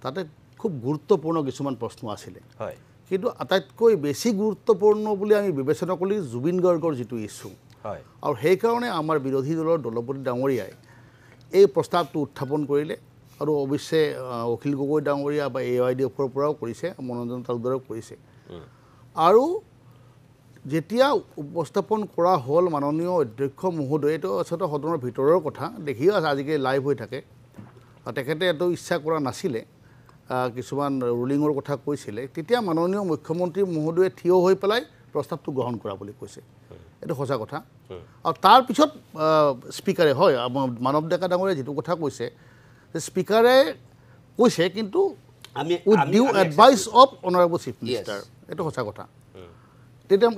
তাতে খুব গুৰুত্বপূৰ্ণ কিছুমান প্ৰশ্ন আছিলে। হয়, কিন্তু আটাইতকৈ বেছি গুৰুত্বপূৰ্ণ বুলি আমি বিবেচনা কৰি জুবিন গাৰ্গৰ যিটো ইছ্যু হয় আৰু সেইকাৰণে আমাৰ বিৰোধী দলৰ দলপতি ডাঙৰীয়াই এই প্ৰস্তাৱটো উত্থাপন কৰিলে আৰু অৱশ্যে অখিল গগৈ ডাঙৰীয়া বা এ I D এফৰ পৰাও কৰিছে, মনোৰঞ্জন তালুকদাৰেও কৰিছে। আৰু যেতিয়া উপস্থাপন কৰা হ'ল মাননীয় অধ্যক্ষ মহোদয়, এইটো আচলতে সদনৰ ভিতৰৰ কথা, দেখিও আছে আজিকালি লাইভ হৈ থাকে, তেখেতে এইটো ইচ্ছা কৰা নাছিলে, কিছুমান ৰুলিঙৰ কথা কৈছিলে। তেতিয়া মাননীয় মুখ্যমন্ত্ৰী মহোদয়ে থিয় হৈ পেলাই প্ৰস্তাৱটো গ্ৰহণ কৰা বুলি কৈছে, এইটো সঁচা কথা। আৰু তাৰপিছত স্পীকাৰে হয় মানৱ ডেকা ডাঙৰীয়াই যিটো কথা কৈছে যে স্পীকাৰে কৈছে কিন্তু with due advice of honourable chief minister, এইটো সঁচা কথা। তেতিয়া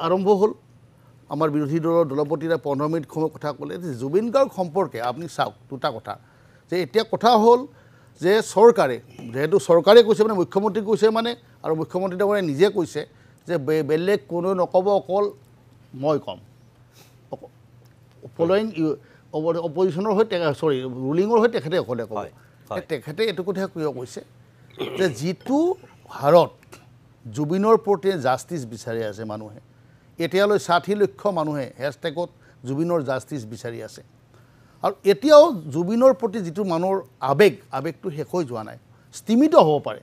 আৰম্ভ হ'ল আমাৰ বিৰোধী দলৰ দলপতিৰে 15 মিনিট সময় কথা ক'লে যে জুবিন গাৰ্গ সম্পৰ্কে আপুনি চাওক দুটা কথা, যে এতিয়া কথা হ'ল যে চৰকাৰে যিহেতু চৰকাৰে কৈছে মানে মুখ্যমন্ত্ৰী কৈছে মানে আৰু মুখ্যমন্ত্ৰী ডাঙৰীয়াই নিজে কৈছে যে বেলেগ কোনেও নক'ব, অকল মই ক'ম, ফল'য়িং অপজিশ্যনৰ হৈ চৰি ৰুলিঙৰ হৈ তেখেতে অকলে ক'ব। তেখেতে এইটো কথা কিয় কৈছে যে যিটো হাৰত জুবিনৰ প্ৰতি জাষ্টিছ বিচাৰি আছে মানুহে, এতিয়ালৈ 60 লক্ষ মানুহে হেছটেগত জুবিনৰ জাষ্টিছ বিচাৰি আছে, আৰু এতিয়াও জুবিনৰ প্ৰতি যিটো মানুহৰ আৱেগ, আৱেগটো শেষ হৈ যোৱা নাই, স্তিমিত হ'ব পাৰে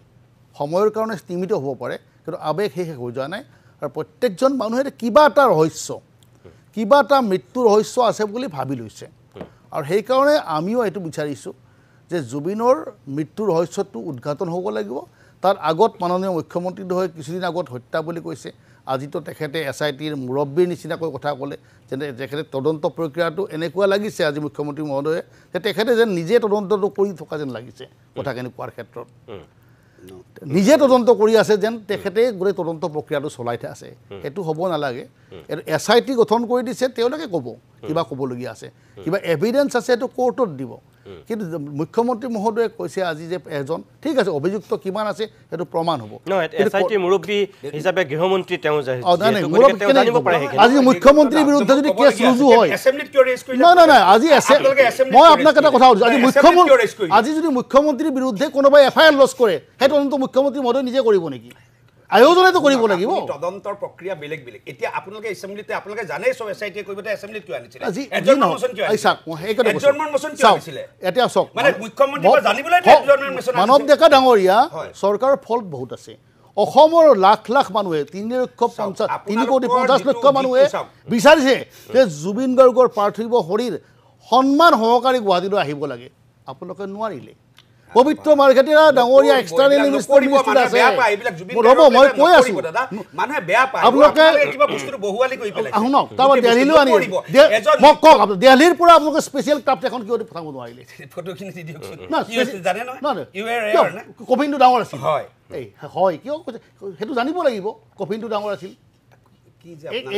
সময়ৰ কাৰণে, স্তিমিত হ'ব পাৰে, কিন্তু আৱেগ শেষ হৈ যোৱা নাই। আৰু প্ৰত্যেকজন মানুহে কিবা এটা ৰহস্য, কিবা এটা মৃত্যুৰ ৰহস্য আছে বুলি ভাবি লৈছে। আৰু সেইকাৰণে আমিও এইটো বিচাৰিছোঁ যে জুবিনৰ মৃত্যুৰ ৰহস্যটো উদ্ঘাটন হ'ব লাগিব। তাৰ আগত মাননীয় মুখ্যমন্ত্ৰী হৈ কিছুদিন আগত হত্যা বুলি কৈছে, আজিতো তেখেতে এছ I টিৰ মুৰব্বীৰ নিচিনাকৈ কথা ক'লে, যেনে তেখেতে তদন্ত প্ৰক্ৰিয়াটো এনেকুৱা লাগিছে আজি মুখ্যমন্ত্ৰী মহোদয়ে যে তেখেতে যেন নিজে তদন্তটো কৰি থকা যেন লাগিছে, কথাখিনি কোৱাৰ ক্ষেত্ৰত নিজে তদন্ত কৰি আছে যেন তেখেতে গোটেই তদন্ত প্ৰক্ৰিয়াটো চলাই আছে। সেইটো হ'ব নালাগে। এইটো এছ I T গঠন কৰি দিছে, তেওঁলোকে ক'ব কিবা ক'বলগীয়া আছে, কিবা এভিডেঞ্চ আছে সেইটো কোৰ্টত দিব। কিন্তু মুখ্যমন্ত্ৰী মহোদয়ে কৈছে আজি যে এজন ঠিক আছে অভিযুক্ত কিমান আছে সেইটো প্ৰমাণ হ'ব। মুৰব্বী হিচাপে গৃহমন্ত্ৰী তেওঁ আজি মুখ্যমন্ত্ৰীৰ বিৰুদ্ধে যদি কেছ ৰুজু হয়, নাই নাই নাই আজি মই আপোনাক এটা কথা সুধিছোঁ, আজি মুখ্যমন্ত্ৰী আজি যদি মুখ্যমন্ত্ৰীৰ বিৰুদ্ধে কোনোবাই এফ I R lodge কৰে, সেই তদন্ত মুখ্যমন্ত্ৰী মহোদয়ে নিজে কৰিব নেকি? আয়োজনেতো কৰিব লাগিব। তদন্তৰ প্ৰক্ৰিয়া বেলেগ বেলেগ। এতিয়া আপোনালোকে এছেম্বলিতে আপোনালোকে জানেই চব এছ I T কৰিব, এছেম্বলিত কিয় আনিছিলে? এতিয়া চাওক মানৱ ডেকা ডাঙৰীয়া, চৰকাৰৰ ফল্ট বহুত আছে। অসমৰ লাখ লাখ মানুহে 3 কোটি 50 লক্ষ মানুহে বিচাৰিছে যে জুবিন গাৰ্গৰ পাৰ্থিৱ শৰীৰ সন্মান সহকাৰে গুৱাহাটীলৈ আহিব লাগে, আপোনালোকে নোৱাৰিলে। পবিত্ৰ মাৰ্ঘেটিয়া ডাঙৰীয়া এক্সটাৰ্নেল মিনিষ্টাৰ আছে, ৰ'ব মই কৈ আছো, শুনক, তাৰপৰা দেলহিলৈ আনি মোক কওক, দেলহিৰ পৰা আপোনালোকে স্পেচিয়েল ক্ৰাফ্ট এখন কিয় পঠাব নোৱাৰিলে? কফিনটো ডাঙৰ আছিল, এই হয় কিয় কৈছে সেইটো জানিব লাগিব, কফিনটো ডাঙৰ আছিল।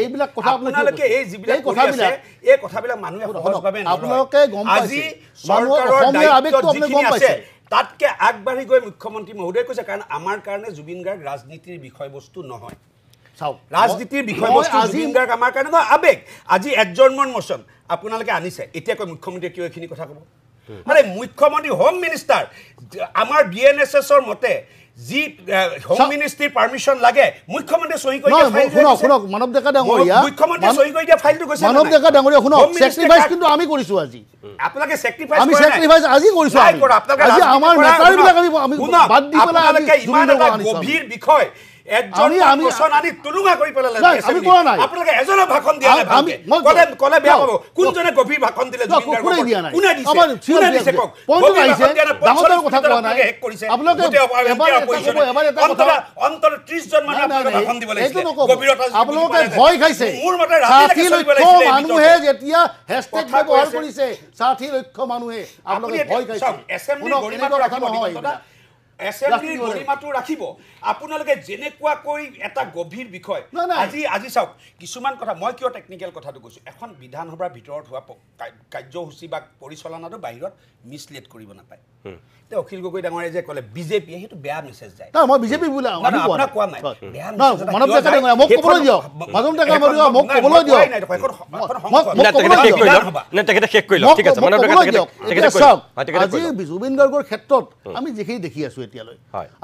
এইবিলাক কথা আপোনালোকে এই যিবিলাক কথাবিলাক এই কথাবিলাক মানুহে সহজভাৱে আপোনালোকে গম পাইছে, অসমীয়া আৱেগটো আপুনি গম পাইছে। তাতকে আগবাঢ়ি গৈ মুখ্যমন্ত্ৰী মহোদয়ে কৈছে, কাৰণ আমাৰ কাৰণে জুবিন গাৰ্গ ৰাজনীতিৰ বিষয়বস্তু নহয়। চাওক, ৰাজনীতিৰ বিষয়বস্তু জুবিন গাৰ্গ আমাৰ কাৰণে নহয়, আৱেগ। আজি এডজৰ্ণমেণ্ট মোচন আপোনালোকে আনিছে, এতিয়া কৈ মুখ্যমন্ত্ৰীয়ে কিয় এইখিনি কথা ক'ব? মানে মুখ্যমন্ত্ৰী হোম মিনিষ্টাৰ, আমাৰ বি এন এছ এছৰ মতে যি হোম মিনিষ্ট্ৰীৰ পাৰমিশ্যন লাগে, মুখ্যমন্ত্ৰীয়ে চহী কৰি দিয়া ফাইল। শুনক শুনক মানৱ ডেকা ডাঙৰীয়া, মুখ্যমন্ত্ৰীয়ে চহী কৰি দিয়া ফাইলটো গৈছে। মানৱ ডেকা ডাঙৰীয়া শুনক, চেক্ৰিফাইচ কিন্তু আমি কৰিছো আজি, আপোনালোকে চেক্ৰিফাইচ আমি চেক্ৰিফাইচ আজি কৰিছো, আজি আমাৰ নেতাবিলাক আমি বাদ দি পেলাই আপোনালোকে ইমান এটা গভীৰ বিষয় মানুহে যেতিয়া হেছটেগ ব্যৱহাৰ কৰিছে 60 লক্ষ মানুহে আপোনালোকে ভয় খাইছে। এছেম্বলিৰ গৰিমাটো ৰাখিব আপোনালোকে। যেনেকুৱাকৈ এটা গভীৰ বিষয় আজি আজি চাওক, কিছুমান কথা মই কিয় টেকনিকেল কথাটো কৈছোঁ, এখন বিধানসভাৰ ভিতৰত হোৱা কাৰ্যসূচী বা পৰিচালনাটো বাহিৰত মিছলিড কৰিব নাপায়। এতিয়া অখিল গগৈ ডাঙৰীয়াই যে ক'লে বিজেপিয়ে, সেইটো বেয়া মেছেজ যায়। মই বিজেপি বুলি আপোনাক কোৱা নাই, আজি জুবিন গাৰ্গৰ ক্ষেত্ৰত আমি যিখিনি দেখি আছোঁ এতিয়ালৈ।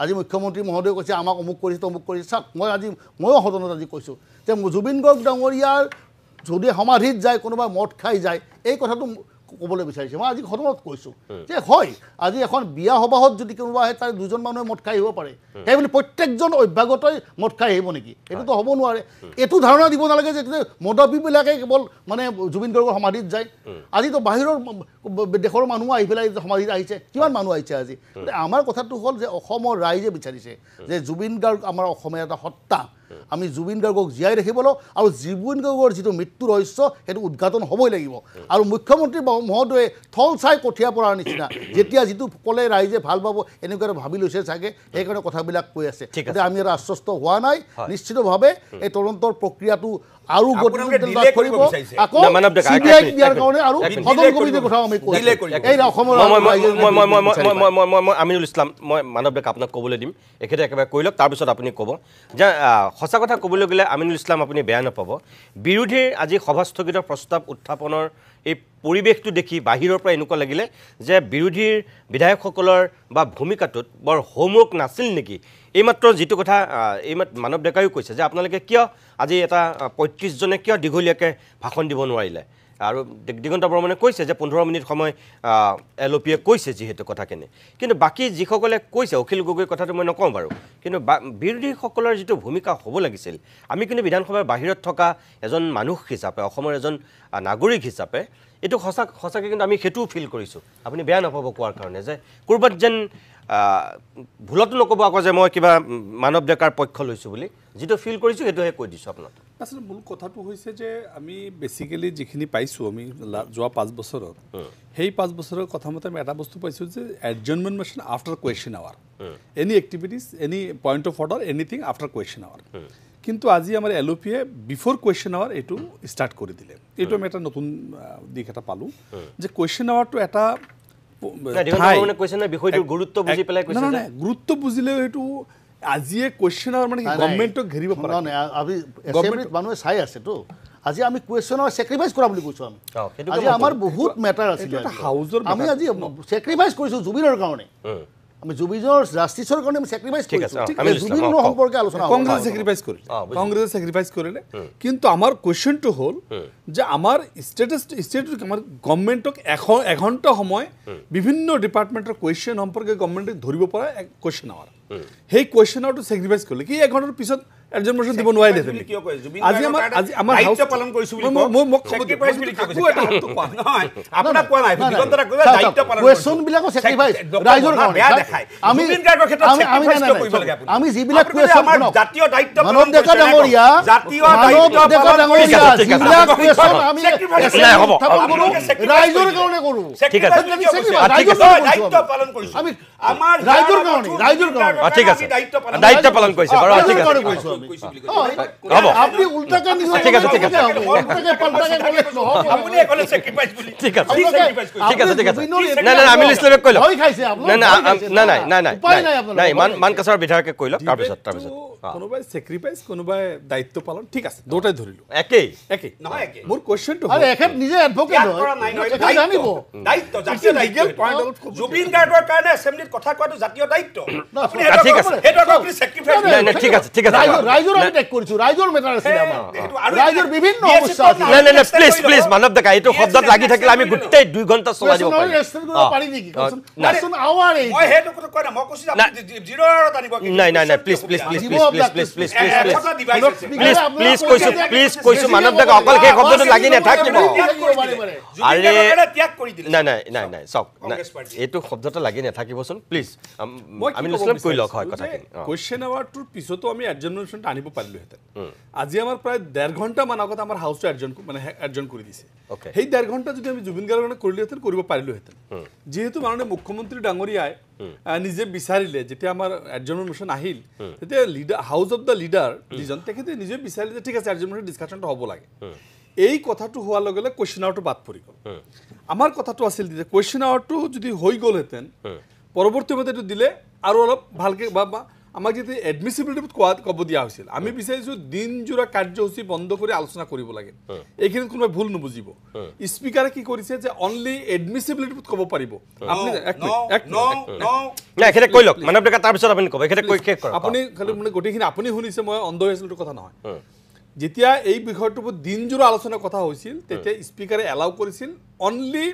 আজি মুখ্যমন্ত্ৰী মহোদয়ে কৈছে আমাক অমুক কৰিছে তমুক কৰিছে। চাওক, মই আজি ময়ো সদনত আজি কৈছোঁ যে জুবিন গাৰ্গ ডাঙৰীয়াৰ যদি সমাধিত যায় কোনোবা মদ খাই যায়, এই কথাটো ক'বলৈ বিচাৰিছে। মই আজি সদনত কৈছোঁ যে হয়, আজি এখন বিয়া সবাহত যদি কোনোবা আহে তাৰে দুজন মানুহে মদ খাই আহিব পাৰে, সেই বুলি প্ৰত্যেকজন অভ্যাগতই মদ খাই আহিব নেকি? এইটোতো হ'ব নোৱাৰে। এইটো ধাৰণা দিব নালাগে যে মদপীবিলাকে কেৱল মানে জুবিন গাৰ্গৰ সমাধিত যায়। আজিতো বাহিৰৰ দেশৰ মানুহ আহি পেলাই সমাধিত আহিছে, কিমান মানুহ আহিছে আজি। আমাৰ কথাটো হ'ল যে অসমৰ ৰাইজে বিচাৰিছে যে জুবিন গাৰ্গ আমাৰ অসমীয়া এটা সত্তা, আমি জুবিন গাৰ্গক জীয়াই ৰাখিবলৈ আৰু জুবিন গাৰ্গৰ যিটো মৃত্যু ৰহস্য সেইটো উদ্ঘাটন হ'বই লাগিব। আৰু মুখ্যমন্ত্ৰী মহোদয়ে থল চাই কঠীয়া পৰাৰ নিচিনা যেতিয়া যিটো ক'লে ৰাইজে ভাল পাব এনেকুৱা এটা ভাবি লৈছে চাগে, সেইকাৰণে কথাবিলাক কৈ আছে। গতিকে আমি আৰু আশ্বস্ত হোৱা নাই। নিশ্চিতভাৱে এই তদন্তৰ প্ৰক্ৰিয়াটো আৰু কৰিব, আকৌ চিবিআইক দিয়াৰ কাৰণে আৰু সদন কমিটিৰ কথাও আমি কৈছোঁ। এই অসমৰ মই আমিনুল ইছলাম, মই মানৱ ডেকা আপোনাক ক'বলৈ দিম, এখেতে একেবাৰে কৈ লওক, তাৰপিছত আপুনি ক'ব। যে সঁচা কথা ক'বলৈ গ'লে আমিনুল ইছলাম আপুনি বেয়া নাপাব, বিৰোধীৰ আজি সভা স্থগিতৰ প্ৰস্তাৱ উত্থাপনৰ এই পৰিৱেশটো দেখি বাহিৰৰ পৰা এনেকুৱা লাগিলে যে বিৰোধীৰ বিধায়কসকলৰ বা ভূমিকাটোত বৰ হোমৱৰ্ক নাছিল নেকি? এইমাত্ৰ যিটো কথা এইমাত্ৰ মানৱ ডেকায়ো কৈছে যে আপোনালোকে কিয় আজি এটা 35জনে কিয় দীঘলীয়াকৈ ভাষণ দিব নোৱাৰিলে? আৰু দিগন্ত বৰ্মনে কৈছে যে 15 মিনিট সময় এল অ' পিয়ে কৈছে যিহেতু কথাখিনি, কিন্তু বাকী যিসকলে কৈছে অখিল গগৈৰ কথাটো মই নকওঁ বাৰু, কিন্তু বিৰোধীসকলৰ যিটো ভূমিকা হ'ব লাগিছিল, আমি কিন্তু বিধানসভাৰ বাহিৰত থকা এজন মানুহ হিচাপে, অসমৰ এজন নাগৰিক হিচাপে এইটো সঁচাকৈ কিন্তু আমি সেইটোও ফিল কৰিছোঁ। আপুনি বেয়া নাপাব কোৱাৰ কাৰণে যে ক'ৰবাত যেন ভুলতো নক'ব আকৌ যে মই কিবা মানৱ ডেকাৰ পক্ষ লৈছোঁ বুলি, যিটো ফিল কৰিছোঁ সেইটোহে কৈ দিছোঁ আপোনাক। আচলতে মূল কথাটো হৈছে যে আমি বেচিকেলি যিখিনি পাইছোঁ আমি যোৱা 5 বছৰত, সেই 5 বছৰৰ কথা মতে আমি এটা বস্তু পাইছোঁ যে adjournment motion after question hour, any activities, any point of order, anything after question hour. কিন্তু আজি আমাৰ এল অ' পিয়ে বিফ'ৰ কুৱেশ্যন আৱাৰ এইটো ষ্টাৰ্ট কৰি দিলে। এইটো আমি এটা নতুন দিশ এটা পালোঁ যে কুৱেশ্যন আৱাৰটো এটা গুৰুত্ব বুজিলেও সেইটো আজিয়ে কুৱেশ্যন আৱাৰ মানে গভৰ্ণমেণ্টক ঘেৰিব পৰা নাই। মানুহে চাই আছেতো, আজি আমি কুৱেশ্যন আৱাৰ চেক্ৰিফাইচ কৰা বুলি কৈছোঁ আমি। আজি আমাৰ বহুত মেটাৰ আছিলে, আমি আজি চেক্ৰিফাইচ কৰিছোঁ জুবিনৰ কাৰণে, আমি জুবিনৰ জাষ্টিছৰ কাৰণে আমি চেক্ৰিফাইচ কৰিছোঁ। জুবিনৰ সম্পৰ্কে আলোচনা কংগ্ৰেছে চেক্ৰিফাইচ কৰিলে, কংগ্ৰেছে চেক্ৰিফাইচ কৰিলে। কিন্তু আমাৰ কুৱেশ্যনটো হ'ল যে আমাৰ ষ্টেটত আমাৰ গভৰ্ণমেণ্টক এঘণ্টা সময় বিভিন্ন ডিপাৰ্টমেণ্টৰ কুৱেশ্যন সম্পৰ্কে গভৰ্ণমেণ্টক ধৰিব পৰা কুৱেশ্যন আৱাৰ, সেই কুৱেশ্যন আৱাৰটো চেক্ৰিফাইচ কৰিলে কি এঘণ্টাৰ পিছত এডজৰ্ণ মোচন দিব নোৱাৰিলে? আজি আমাৰ আজি আমাৰ দায়িত্ব পালন কৰিছো বুলি মোক চেক্ৰিফাইচ বুলি কিয় কৈছে? নহয়, আপোনাক কোৱা নাই, দিগন্তৰা কৈছে দায়িত্ব পালন কৰিছো। কুৱেশ্যন বিলাকো চেক্ৰিফাইচ ৰাইজৰ কাৰণে বেয়া দেখায়। জুবিন গাৰ্গৰ ক্ষেত্ৰত চেক্ৰিফাইচ কিয় কৰিব লাগে আপুনি? আমি যিবিলাক কুৱেশ্যন জাতীয় দায়িত্ব পালন কৰিছো, ডাঙৰীয়া জাতীয় দায়িত্ব পালন কৰিছো, যিবিলাক কুৱেশ্যন আমি ৰাইজৰ কাৰণে কৰো, ঠিক আছে, দায়িত্ব পালন কৰিছো আমি আমাৰ ৰাইজৰ কাৰণে, ৰাইজৰ কাৰণে। ঠিক আছে, দায়িত্ব পালন কৰিছে বাৰু, ঠিক আছে। বিধায়কে কৈ লওক, তাৰপিছত তাৰপিছত কোনোবাই চেক্ৰিফাইচ, কোনোবাই দায়িত্ব পালন, ঠিক আছে, দুটাই ধৰিলো একেই একেই। নহয় একেই। মোৰ কুৱেশ্যনটো আৰে এখেত নিজে এডভোকেট হয়, জানিব দায়িত্ব, জাতীয় দায়িত্ব। জুবিন গাৰ্গৰ কাৰণে এছেম্বলিত কথা কোৱাটো জাতীয় দায়িত্ব। আপুনি সেইটো আপুনি চেক্ৰিফাইচ। নাই নাই, ঠিক আছে, ঠিক আছে। ৰাইজৰ আমি ত্যাগ কৰিছো, ৰাইজৰ মেটাৰ আছিল আমাৰ, ৰাইজৰ বিভিন্ন সমস্যা আছিল। নাই নাই, প্লিজ প্লিজ মানৱ ডেকা, এইটো শব্দত লাগি থাকিলে আমি গোটেই 2 ঘণ্টা চলাই দিব পাৰিম। পাৰি নেকি কোৱাচোন? আৱাৰ এই মই সেইটো কথা কোৱা নাই, মই কৈছো আপুনি 0 আৱাৰত আনিব। নাই নাই নাই, please please please please please please please please please কৈছো, প্লিজ কৈছো মানৱ ডেকা, অকল সেই শব্দটো লাগি নাথাকিব। আৰে নাই নাই নাই নাই, চাওক এইটো শব্দটো লাগি নাথাকিবচোন প্লিজ। আমি ইছলাম কৈ লওক হয় কথাখিনি। কুৱেশ্যন আৱাৰটোৰ পিছতো আমি এডজৰ্ণমেণ্ট আনিব পাৰিলোহেঁতেন। আজি আমাৰ প্ৰায় 1.5 ঘণ্টামান আগত আমাৰ হাউচটো এডজৰ্ণ মানে এডজৰ্ণ কৰি দিছে। সেই 1.5 ঘণ্টা যদি আমি জুবিন গাৰ্গৰ কাৰণে কৰিলোহেঁতেন, কৰিব পাৰিলোহেঁতেন। যিহেতু মাননীয় মুখ্যমন্ত্ৰী ডাঙৰীয়াই নিজে বিচাৰিলে, যেতিয়া আমাৰ এডজৰ্ণমেণ্ট মোশ্যন আহিল, তেতিয়া leader, house of the leader যিজন, তেখেতে নিজে বিচাৰিলে যে ঠিক আছে এডজৰ্ণমেণ্ট ডিছকাশ্যনটো হ'ব লাগে। এই কথাটো হোৱাৰ লগে লগে কুৱেশ্যন আৱাৰটো বাদ পৰি গ'ল। আমাৰ কথাটো আছিল যে কুৱেশ্যন আৱাৰটো যদি হৈ গ'লহেঁতেন, পৰৱৰ্তী সময়ত এইটো দিলে আৰু অলপ ভালকৈ বা আমাক যেতিয়া এডমিচিবিলিটি কোৱা ক'ব দিয়া হৈছিল, আমি বিচাৰিছোঁ দিনজোৰা কাৰ্যসূচী বন্ধ কৰি আলোচনা কৰিব লাগে। এইখিনিত কোনোবাই ভুল নুবুজিব। স্পীকাৰে কি কৰিছে যে অনলি এডমিচিবিলিটি ক'ব পাৰিব। আপুনি আপুনি খালি মানে গোটেইখিনি আপুনি শুনিছে, মই অন্ধ হৈ আছিলোঁ কথা নহয়। যেতিয়া এই বিষয়টোৰ ওপৰত দিনজোৰা আলোচনাৰ কথা হৈছিল তেতিয়া স্পীকাৰে এলাউ কৰিছিল অনলি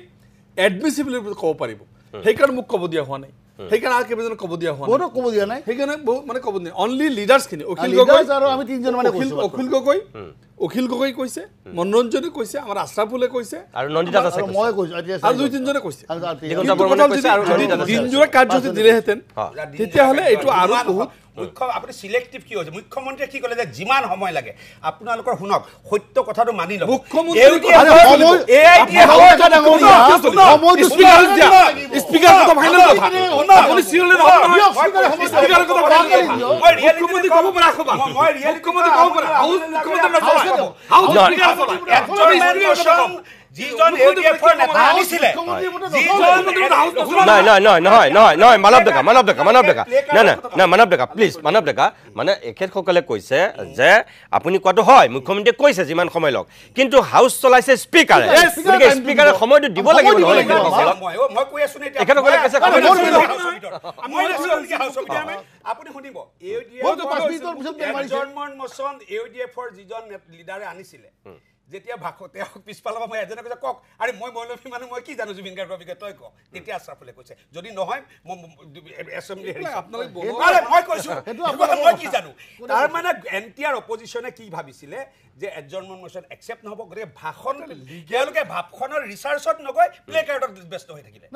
এডমিচিবিলিটি ক'ব পাৰিব। সেইকাৰণে মোক ক'ব দিয়া হোৱা নাই, সেইকাৰণে আৰু কেইবাজনক ক'ব দিয়া হোৱা নাই, ক'ব দিয়া নাই, সেইকাৰণে বহুত মানে ক'ব দিয়া অনলি লিডাৰ্ছখিনি। অখিল গগৈ আৰু আমি তিনিজন মানে অখিল গগৈ কৈছে, মনোৰঞ্জনে কৈছে, আমাৰ আশ্ৰাফুলে কৈছে, আৰু নন্দিতা দাসে মই কৈছোঁ, আৰু দুই তিনিজনে কৈছে। দিনজোৰা কাৰ্যসূচী দিলেহেঁতেন তেতিয়াহ'লে এইটো আৰু বহুত মুখ্য। আপুনি চিলেক্টিভ কি হৈছে? মুখ্যমন্ত্ৰীয়ে কি ক'লে যে যিমান সময় লাগে আপোনালোকৰ, শুনক, সত্য কথাটো মানি লওক। মানৱ ডেকা মানে এখেতসকলে কৈছে যে আপুনি কোৱাটো হয়, মুখ্যমন্ত্ৰীয়ে কৈছে যিমান সময় লওক, কিন্তু হাউচ চলাইছে স্পীকাৰে, গতিকে স্পীকাৰে সময়টো দিব লাগিব। এখেতসকলে কৈছে আপুনি শুনিব, যিজন লিডাৰে আনিছিলে যেতিয়া ভাষণ তেওঁক পিছফালৰ পৰা মই এজনে কৈছে কওক, আৰে মই মৌলভী মানুহ, মই কি জানো জুবিন গাৰ্গৰ বিষয়ে, তই ক। তেতিয়া আশ্ৰাফুলে কৈছে যদি নহয় মই এছেম্বলি মই কৈছোঁ মই কি জানো। তাৰ মানে এণ্টিয়াৰ অপজিশ্যনে কি ভাবিছিলে যে এডজৰ্ণমেণ্ট মোশ্যন একচেপ্ট নহ'ব, গতিকে ভাষণ তেওঁলোকে ভাষণৰ ৰিচাৰ্চত নগৈ প্লে কাৰ্ডত ব্যস্ত হৈ থাকিলে।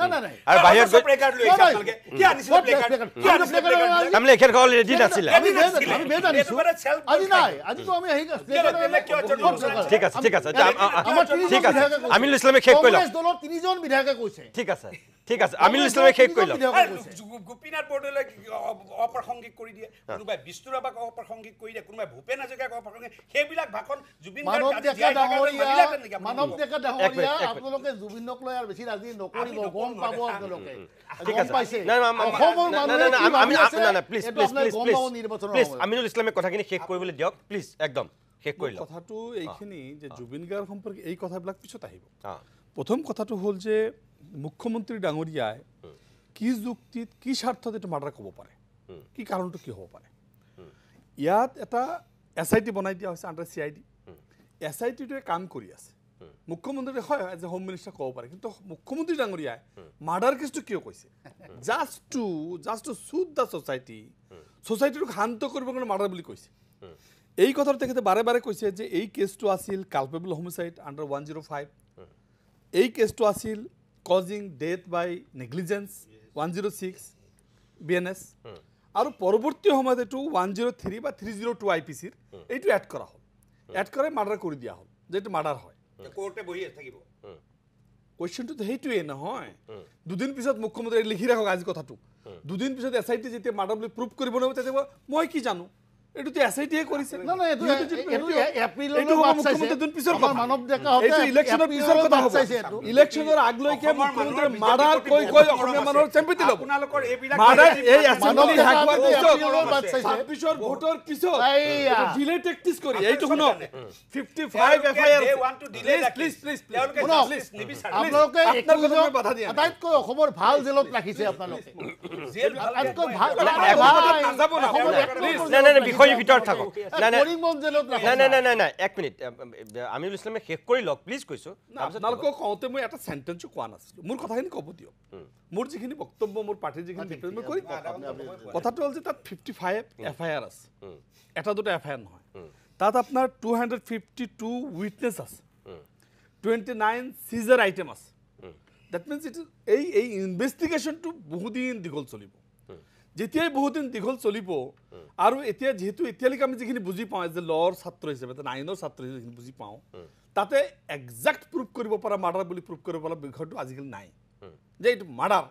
ঠিক আছে, ঠিক আছে, ঠিক আছে, আমিনুল ইছলামে শেষ কৰি লওক। তিনিজন বিধায়কে কৈছে। ঠিক আছে, ঠিক আছে, আমিনুল ইছলামে শেষ কৰি লওক। গোপীনাথ বৰদলৈক অপ্ৰাসংগিক কৰি দিয়ে, কোনোবাই বিষ্ণু ৰাভাক অপ্ৰাসংগিক কৰি দিয়ে, কোনোবাই ভূপেন হাজৰিকাক অপ্ৰাসংগিক, সেইবিলাক ভাষণ জুবিন মানৱ ডেকা ডাঙৰীয়া, আপোনালোকে জুবিনক লৈ আৰু বেছি ৰাজনীতি নকৰিব, গম পাব আপোনালোকে। গম পাইছে আমিনুল ইছলামে কথাখিনি শেষ কৰিবলৈ দিয়ক প্লিজ, একদম শেষ কৰি লওক। কথাটো এইখিনি যে জুবিন গাৰ্গ সম্পৰ্কে এই কথাবিলাক পিছত আহিব। প্ৰথম কথাটো হ'ল যে মুখ্যমন্ত্ৰী ডাঙৰীয়াই কি যুক্তিত কি স্বাৰ্থত এইটো মাৰ্ডাৰ ক'ব পাৰে, কি কাৰণটো কি হ'ব পাৰে? ইয়াত এটা এছ I T বনাই দিয়া হৈছে আণ্ডাৰ CID। S I টিটোৱে কাম কৰি আছে। মুখ্যমন্ত্ৰী হয় এজ এ হোম মিনিষ্টাৰ ক'ব পাৰে, কিন্তু মুখ্যমন্ত্ৰী ডাঙৰীয়াই মাৰ্ডাৰ কেছটো কিয় কৈছে? Just to soothe the society, ছ'চাইটিটোক শান্ত কৰিবৰ কাৰণে মাৰ্ডাৰ বুলি কৈছে। এই কথাটো তেখেতে বাৰে বাৰে কৈছে যে এই কেছটো আছিল কালপেবল হোমিচাইড আণ্ডাৰ 105, এই কেছটো আছিল causing death by negligence 106 BNS, আৰু পৰৱৰ্তী সময়ত এইটো 103 বা 302 IPC এইটো এড কৰা হ'ল, এড কৰাই মাৰ্ডাৰ কৰি দিয়া হ'ল যে এইটো মাৰ্ডাৰ হয়। কোৰ্টে বহি থাকিব। কুৱেশ্যনটোতো সেইটোৱে নহয়। দুদিন পিছত মুখ্যমন্ত্ৰীয়ে লিখি ৰাখক আজি কথাটো, দুদিন পিছত এছ I T যেতিয়া মাৰ্ডাৰ বুলি প্ৰুভ কৰিব নোৱাৰিব তেতিয়া মই কি জানো এইটোতো এছ I টিয়ে কৰিছে। ইলেকশ্যনৰ আগলৈকে মুখ্যমন্ত্ৰীয়ে মাৰ্ডাৰ কৈ কৈ অসমীয়া মানুহৰ চেম্পিয়ন ল'ব। এই এছেম্বলি শেষ হোৱাৰ পিছত 26 ভোটৰ পিছত ডিলে টেকটিক্স কৰি এইটো শুনক 55 FIR please please please আপোনালোকে আটাইতকৈ অসমৰ ভাল জেলত ৰাখিছে আপোনালোকে। আটাইতকৈ ভাল বিষয় ভিতৰত থাকক। নাই নাই নাই নাই এক মিনিট, আমিনুল ইছলামে শেষ কৰি লওক প্লিজ কৈছোঁ। আপোনালোকক কওঁতে মই এটা চেণ্টেঞ্চো কোৱা নাছিলোঁ, মোৰ কথাখিনি ক'ব দিয়ক। মোৰ যিখিনি বক্তব্য, মোৰ পাৰ্টিৰ যিখিনি মই কৰি কথাটো হ'ল যে তাত 55 FIR আছে, এটা দুটা FIR নহয়। তাত আপোনাৰ 252 উইটনেছ আছে, 29 চিজাৰ আইটেম আছে। That means it এই ইনভেষ্টিগেশ্যনটো বহুদিন দীঘল চলিব। যেতিয়াই বহুদিন দীঘল চলিব আৰু এতিয়া যিহেতু এতিয়ালৈকে আমি যিখিনি বুজি পাওঁ এজ এ লৰ ছাত্ৰ হিচাপে, আইনৰ ছাত্ৰ হিচাপে যিখিনি বুজি পাওঁ, তাতে একজেক্ট প্ৰুভ কৰিব পৰা মাৰ্ডাৰ বুলি প্ৰুভ কৰিব পৰা বিষয়টো আজিকালি নাই যে এইটো মাৰ্ডাৰ,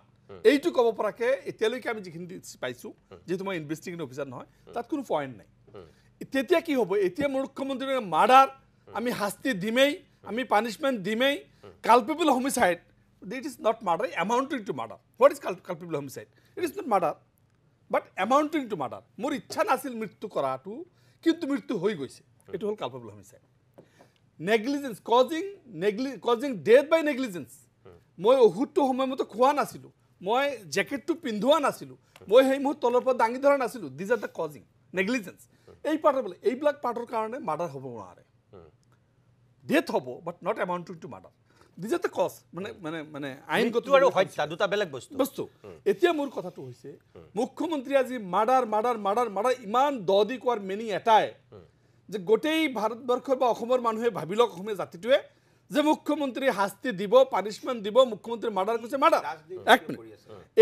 এইটো ক'ব পৰাকৈ এতিয়ালৈকে আমি যিখিনি পাইছোঁ, যিহেতু মই ইনভেষ্টিগেটিং অফিচাৰ নহয়, তাত কোনো পইণ্ট নাই। তেতিয়া কি হ'ব? এতিয়া মুখ্যমন্ত্ৰীয়ে মাৰ্ডাৰ আমি শাস্তি দিমেই, আমি punishment দিমেই, culpable homicide, it is not murder, amounting to murder. What is culpable homicide? It is not murder. But amounting to murder. মোৰ ইচ্ছা নাছিল মৃত্যু কৰাটো, কিন্তু মৃত্যু হৈ গৈছে, এইটো হ'ল culpable homicide. Negligence, causing death by negligence. মই ঔষধটো সময়মতে খোৱা নাছিলোঁ, মই জেকেটটো পিন্ধোৱা নাছিলোঁ, মই সেই মুহূৰ্ত তলৰ পৰা দাঙি ধৰা নাছিলোঁ। These are the causing negligence. এই পাৰ্টৰ এইবিলাক পাৰ্টৰ কাৰণে মাৰ্ডাৰ হ'ব নোৱাৰে, ডেথ হ'ব but not amounting to murder. These are the cause. মানে মানে মানে আইনগত আৰু হত্যা দুটা বেলেগ বস্তু। এতিয়া মোৰ কথাটো হৈছে, মুখ্যমন্ত্ৰী আজি মাৰ্ডাৰ মাৰ্ডাৰ মাৰ্ডাৰ মাৰ্ডাৰ ইমান দ দি কোৱাৰ মিনিং এটাই যে গোটেই ভাৰতবৰ্ষৰ বা অসমৰ মানুহে ভাবি লওক, অসমীয়া জাতিটোৱে যে মুখ্যমন্ত্ৰী শাস্তি দিব, পানিছমেণ্ট দিব, মুখ্যমন্ত্ৰী মাৰ্ডাৰ কৰিছে, মাৰ্ডাৰ। এক মিনিট,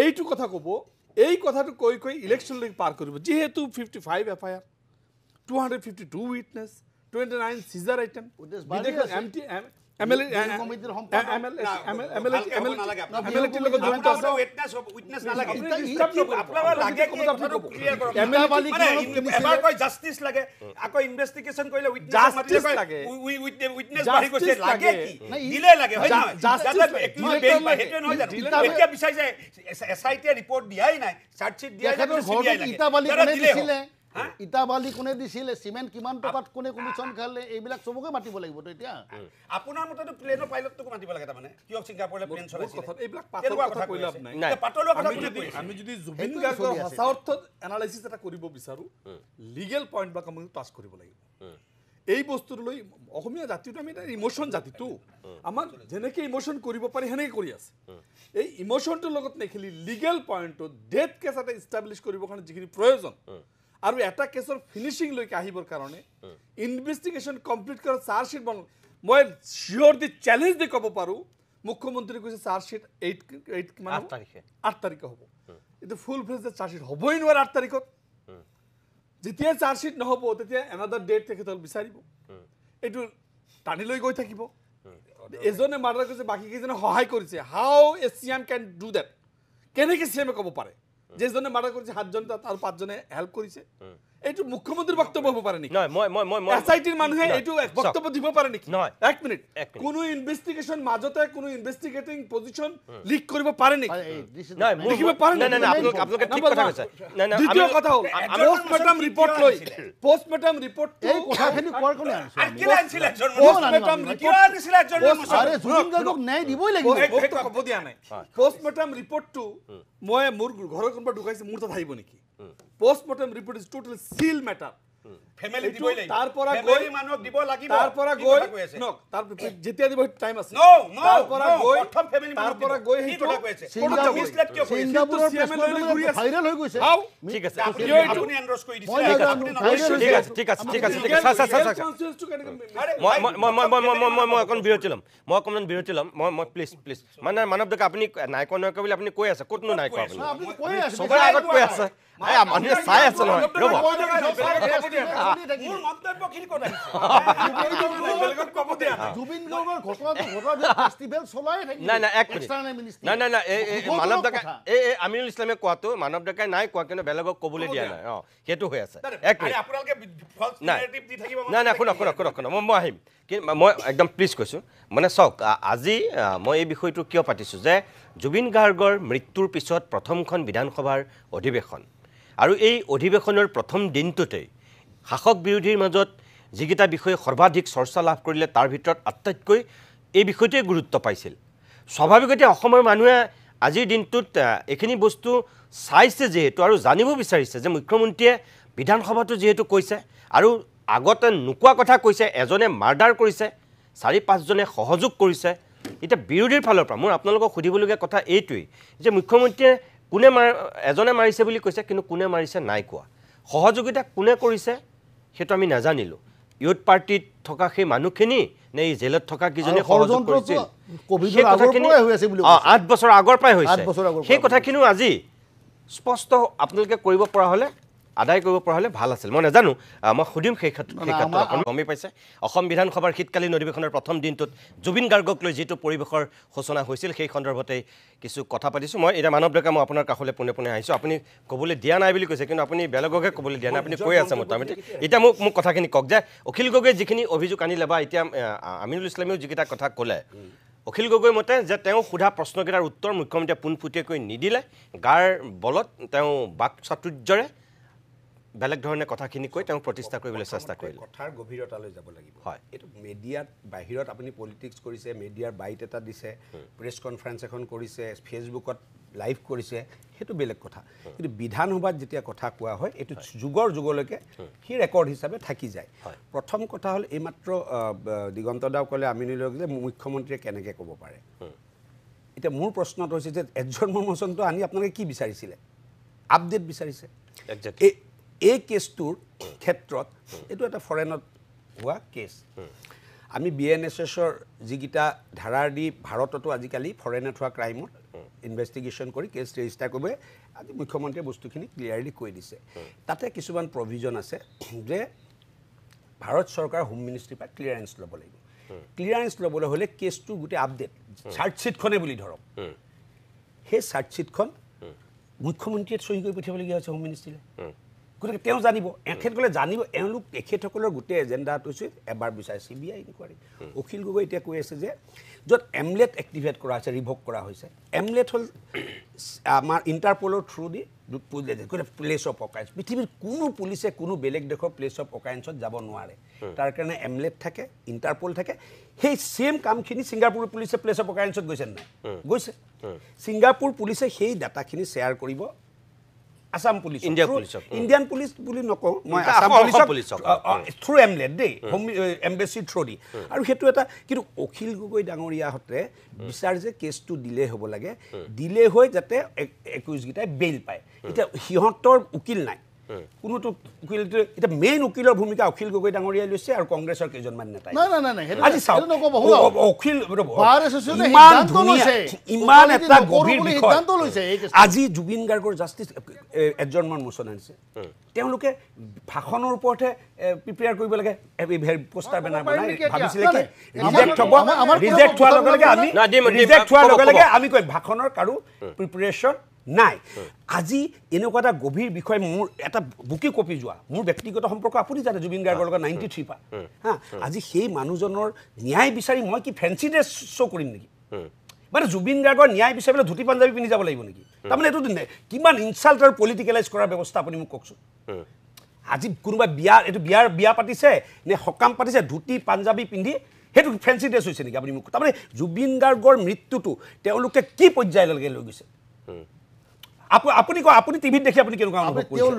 এইটো কথা ক'ব, এই কথাটো কৈ কৈ ইলেকশ্যনলৈকে পাৰ কৰিব। যিহেতু 55 FIR, 252 witness, 29 seizure item, ইটা বালি কোনে দিছিলে, চিমেণ্ট কিমান টকাত কোনে কমিশ্যন খালে, এইবিলাক চবকে মাতিব লাগিব। এতিয়া আপোনাৰ মতেতো প্লেনৰ পাইলটটোকো মাতিব লাগে, তাৰমানে কিয় ছিংগাপুৰলৈ প্লেন চলাইছিল? এইবিলাক পাতল কথা কৈ লাভ নাই। আমি যদি জুবিন গাৰ্গৰ সঁচা অৰ্থত এনালাইচিছ এটা কৰিব বিচাৰোঁ, লিগেল পইণ্টবিলাক আমি টাচ কৰিব লাগিব। এই বস্তুটো লৈ অসমীয়া জাতিটো আমি এটা ইম'শ্যন জাতিটো, আমাক যেনেকৈ ইম'শ্যন কৰিব পাৰি সেনেকৈ কৰি আছে। এই ইম'শ্যনটোৰ লগত নেখেলি লিগেল পইণ্টটো ডেথ কেছ এটা ইষ্টাব্লিছ কৰিবৰ কাৰণে যিখিনি প্ৰয়োজন আৰু এটা কেছৰ ফিনিচিংলৈকে আহিবৰ কাৰণে ইনভেষ্টিগেশ্যন কমপ্লিট কৰা চাৰ্জশ্বিট বন, মই চিয়'ৰ দি চেলেঞ্জ দি ক'ব পাৰোঁ, মুখ্যমন্ত্ৰী কৈছে চাৰ্জশ্বিট 8 কিমান 8 তাৰিখে হ'ব। এইটো ফুল ফ্লেজ চাৰ্জশ্বিট হ'বই নোৱাৰে 8 তাৰিখত। যেতিয়া চাৰ্জশ্বিট নহ'ব তেতিয়া এনাডাৰ ডেট তেখেতসকল বিচাৰিব, এইটো টানি লৈ গৈ থাকিব। এজনে মাৰ্ডাৰ কৰিছে, বাকী কেইজনে সহায় কৰিছে। How a CM can do that? কেনেকৈ চি এমে ক'ব পাৰে যেজনে মাৰ্ডাৰ কৰিছে 7জন আৰু 5জনে হেল্প কৰিছে? এইটো মুখ্যমন্ত্ৰীৰ বক্তব্য হ'ব পাৰে নেকি? এছ I টিৰ মানুহে এইটো বক্তব্য দিব পাৰে নেকি? এক মিনিট, কোনো ইনভেষ্টিগেশ্যন মাজতে কোনো ইনভেষ্টিগেটিং পজিশ্যন লিক কৰিব পাৰে নেকি? লিখিব পাৰে? দ্বিতীয় কথা হ'ল পষ্টমৰ্টম ৰিপৰ্ট লৈ, পষ্টমৰ্টম ৰিপৰ্ট এই কথাখিনি কোৱাৰ কাৰণে ন্যায় দিবই লাগিব, ক'ব দিয়া নাই। পষ্টমৰ্টম ৰিপৰ্টটো মই মোৰ ঘৰৰ কোনোবা ঢুকাইছে, মোৰ তাত আহিব নেকি? Postmortem report is total seal matter. Family দিবই লাগিব, তাৰ পৰা গৈ মানুহক দিব লাগিব, তাৰ পৰা গৈ নক তাৰ যেতিয়া দিব টাইম আছে। তাৰ পৰা গৈ প্ৰথম ফ্যামিলি তাৰ পৰা গৈ সেইটো কথা কৈ আছে। সিঙ্গাপুৰৰ ভাইৰাল হৈ গৈছে। ঠিক আছে, আপুনি এন্ড্ৰছ কৰি দিছে। ঠিক আছে, ঠিক আছে, ঠিক আছে, ঠিক আছে। স্যাৰ স্যাৰ মই মই মই মই মই মই অকণ বিৰতি ল'ম, মই অকণমান বিৰতি ল'ম। মই মই প্লিজ প্লিজ মানে মানৱ ডেকা, আপুনি নাই কোৱা নাই কোৱা বুলি আপুনি কৈ আছে, ক'তনো নাই কোৱা? আপুনি চবৰে আগত কৈ আছে, মানুহে চাই আছে নহয়। ৰ'ব, মোৰ মন্তব্যখিনি ক'ত আহিছে? জুবিন গাৰ্গৰ ঘটনাটো ঘটাৰ পিছত ফেষ্টিভেল চলাই থাকিল। নাই নাই, এক মিনিট, নাই নাই নাই, এই মানৱ ডেকা, এই আমিনুল ইছলামে কোৱাটো মানৱ ডেকাই নাই কোৱা, কিন্তু বেলেগক ক'বলৈ দিয়া নাই। অঁ, সেইটো হৈ আছে। এক মিনিট, নাই নাই নাই, শুনক শুনক শুনক শুনক, মই আহিম, কিন্তু মই একদম প্লিজ কৈছোঁ। মানে চাওক, আজি মই এই বিষয়টো কিয় পাতিছোঁ যে জুবিন গাৰ্গৰ মৃত্যুৰ পিছত প্ৰথমখন বিধানসভাৰ অধিৱেশন, আৰু এই অধিৱেশনৰ প্ৰথম দিনটোতেই শাসক বিৰোধীৰ মাজত যিকেইটা বিষয়ে সৰ্বাধিক চৰ্চা লাভ কৰিলে তাৰ ভিতৰত আটাইতকৈ এই বিষয়টোৱে গুৰুত্ব পাইছিল। স্বাভাৱিকতে অসমৰ মানুহে আজিৰ দিনটোত এইখিনি বস্তু চাইছে যিহেতু আৰু জানিব বিচাৰিছে যে মুখ্যমন্ত্ৰীয়ে বিধানসভাতো যিহেতু কৈছে আৰু আগতে নোকোৱা কথা কৈছে, এজনে মাৰ্ডাৰ কৰিছে, 4-5জনে সহযোগ কৰিছে। এতিয়া বিৰোধীৰ ফালৰ পৰা মোৰ আপোনালোকক সুধিবলগীয়া কথা এইটোৱেই যে মুখ্যমন্ত্ৰীয়ে কোনে এজনে মাৰিছে বুলি কৈছে, কিন্তু কোনে মাৰিছে নাই কোৱা, সহযোগিতা কোনে কৰিছে সেইটো আমি নাজানিলোঁ। ইউথ পাৰ্টিত থকা সেই মানুহখিনি নে এই জেলত থকা কেইজনে সহযোগ কৰিছিল? 8 বছৰ আগৰ পৰাই হৈছে। সেই কথাখিনিও আজি স্পষ্ট আপোনালোকে কৰিব পৰা হ'লে, আদায় কৰিব পৰা হ'লে ভাল আছিল। মই নাজানো, মই সুধিম সেই ক্ষেত্ৰত গমেই পাইছে। অসম বিধানসভাৰ শীতকালীন অধিৱেশনৰ প্ৰথম দিনটোত জুবিন গাৰ্গক লৈ যিটো পৰিৱেশৰ সূচনা হৈছিল সেই সন্দৰ্ভতেই কিছু কথা পাতিছোঁ। মই এতিয়া মানৱ ডেকা, মই আপোনাৰ কাষলৈ পোনে পোনে আহিছোঁ। আপুনি ক'বলৈ দিয়া নাই বুলি কৈছে, কিন্তু আপুনি বেলেগকহে ক'বলৈ দিয়া নাই, আপুনি কৈ আছে মোটামুটি। এতিয়া মোক কথাখিনি কওক যে অখিল গগৈয়ে যিখিনি অভিযোগ আনিলে বা এতিয়া আমিনুল ইছলামেও যিকেইটা কথা ক'লে, অখিল গগৈ মতে যে তেওঁ সোধা প্ৰশ্নকেইটাৰ উত্তৰ মুখ্যমন্ত্ৰীয়ে পোনপটীয়াকৈ নিদিলে, গাৰ বলত তেওঁ বাক চাতুৰ্যৰে বেলেগ ধৰণে কথাখিনি কৈ তেওঁ প্ৰতিষ্ঠা কৰিবলৈ চেষ্টা কৰিলে। কথাৰ গভীৰতালৈ যাব লাগিব। হয়, এইটো মিডিয়াত বাহিৰত আপুনি পলিটিক্স কৰিছে, মিডিয়াৰ বাইট এটা দিছে, প্ৰেছ কনফাৰেঞ্চ এখন কৰিছে, ফেচবুকত লাইভ কৰিছে, সেইটো বেলেগ কথা। কিন্তু বিধানসভাত যেতিয়া কথা কোৱা হয় এইটো যুগৰ যুগলৈকে সি ৰেকৰ্ড হিচাপে থাকি যায়। প্ৰথম কথা হ'ল এইমাত্ৰ দিগন্ত দাও ক'লে আমিনুলক যে মুখ্যমন্ত্ৰীয়ে কেনেকৈ ক'ব পাৰে। এতিয়া মোৰ প্ৰশ্নটো হৈছে যে এডজৰ্ণমেণ্ট মোচনটো আনি আপোনালোকে কি বিচাৰিছিলে? আপডেট বিচাৰিছে। এই কেছটোৰ ক্ষেত্ৰত এইটো এটা ফৰেনত হোৱা কেছ। আমি BNSSৰ যিকেইটা ধাৰাৰ দি ভাৰততো আজিকালি ফৰেনত হোৱা ক্ৰাইমত ইনভেষ্টিগেশ্যন কৰি কেছ ৰেজিষ্টাৰ কৰিব, আজি মুখ্যমন্ত্ৰীয়ে বস্তুখিনি ক্লিয়াৰলি কৈ দিছে। তাতে কিছুমান প্ৰভিজন আছে যে ভাৰত চৰকাৰ হোম মিনিষ্ট্ৰীৰ পৰা ক্লিয়াৰেঞ্চ ল'ব লাগিব। ক্লিয়াৰেঞ্চ ল'বলৈ হ'লে কেছটোৰ গোটেই আপডেট চাৰ্জশ্বিটখনে বুলি ধৰক, সেই চাৰ্জশ্বিটখন মুখ্যমন্ত্ৰীয়ে চহী কৰি পঠিয়াবলগীয়া হৈছে হোম মিনিষ্ট্ৰীলৈ। গতিকে তেওঁ জানিব, এখেতসকলে জানিব, এওঁলোক এখেতসকলৰ গোটেই এজেণ্ডাটো হৈছে এবাৰ বিচাৰে CBI enquiry. Akhil Gogoi এতিয়া কৈ আছে যে য'ত এমলেট এক্টিভেট কৰা হৈছে, ৰিভ'ক কৰা হৈছে, এমলেট হ'ল আমাৰ ইণ্টাৰপ'লৰ through the place of occurrence. পৃথিৱীৰ কোনো পুলিচে কোনো বেলেগ দেশৰ প্লেচ অফ অকাৰেঞ্চত যাব নোৱাৰে, তাৰ কাৰণে এমলেট থাকে, ইণ্টাৰপ'ল থাকে। সেই ছেইম কামখিনি ছিংগাপুৰ পুলিচে প্লেচ অফ অকাৰেঞ্চত গৈছে নাই? গৈছে। ছিংগাপুৰ পুলিচে সেই ডাটাখিনি শ্বেয়াৰ কৰিব আসাম পুলিচ, ইণ্ডিয়ান পুলিচ বুলি নকওঁ মই, আসাম পুলিচক থ্ৰু এমলেট দেই, হোম এম্বেচিৰ থ্ৰু দি। আৰু সেইটো এটা কিন্তু অখিল গগৈ ডাঙৰীয়াহঁতে বিচাৰ যে কেছটো দিলেই হ'ব লাগে, দিলে হৈ যাতে 21কেইটাই বেইল পায়। এতিয়া সিহঁতৰ উকিল নাই, কোনোতো উকিলটো এতিয়া মেইন উকিলৰ ভূমিকা অখিল গগৈ ডাঙৰীয়াই লৈছে আৰু কংগ্ৰেছৰ কেইজনমান নেতাই। আজি চাওক অখিল ইমান এটা গভীৰ বিষয়, আজি জুবিন গাৰ্গৰ জাষ্টিছ এডজৰ্ণমেণ্ট মোচন আনিছে, তেওঁলোকে ভাষণৰ ওপৰতহে প্ৰিপেয়াৰ কৰিব লাগে, পোষ্টাৰ বেনাৰ বনাই ভাবিছিলে কি ৰিজেক্ট হ'ব, ৰিজেক্ট হোৱাৰ লগে লগে আমি ৰিজেক্ট হোৱাৰ লগে লগে আমি কয় ভাষণৰ কাৰো প্ৰিপেৰেশ্যন নাই। আজি এনেকুৱা এটা গভীৰ বিষয়, মোৰ এটা বুকি কপি যোৱা মোৰ ব্যক্তিগত সম্পৰ্ক আপুনি জানে জুবিন গাৰ্গৰ লগত 93 পৰা, হা, আজি সেই মানুহজনৰ ন্যায় বিচাৰি মই কি ফেঞ্চি ড্ৰেছ শ্ব' কৰিম নেকি? মানে জুবিন গাৰ্গৰ ন্যায় বিচাৰিবলৈ ধুতি পাঞ্জাবী পিন্ধি যাব লাগিব নেকি? তাৰমানে এইটো কিমান ইনচাল্ট আৰু পলিটিকেলাইজ কৰাৰ ব্যৱস্থা আপুনি মোক কওকচোন। আজি কোনোবা বিয়া, এইটো বিয়াৰ বিয়া পাতিছে নে সকাম পাতিছে, ধুতি পাঞ্জাবী পিন্ধি সেইটো ফেঞ্চি ড্ৰেছ হৈছে নেকি আপুনি মোক? তাৰমানে জুবিন গাৰ্গৰ মৃত্যুটো তেওঁলোকে কি পৰ্যায়লৈকে লৈ গৈছে আপুনি কয়, আপুনি টিভিত দেখি আপুনি কেনেকুৱা অনুভৱ কৰিছে?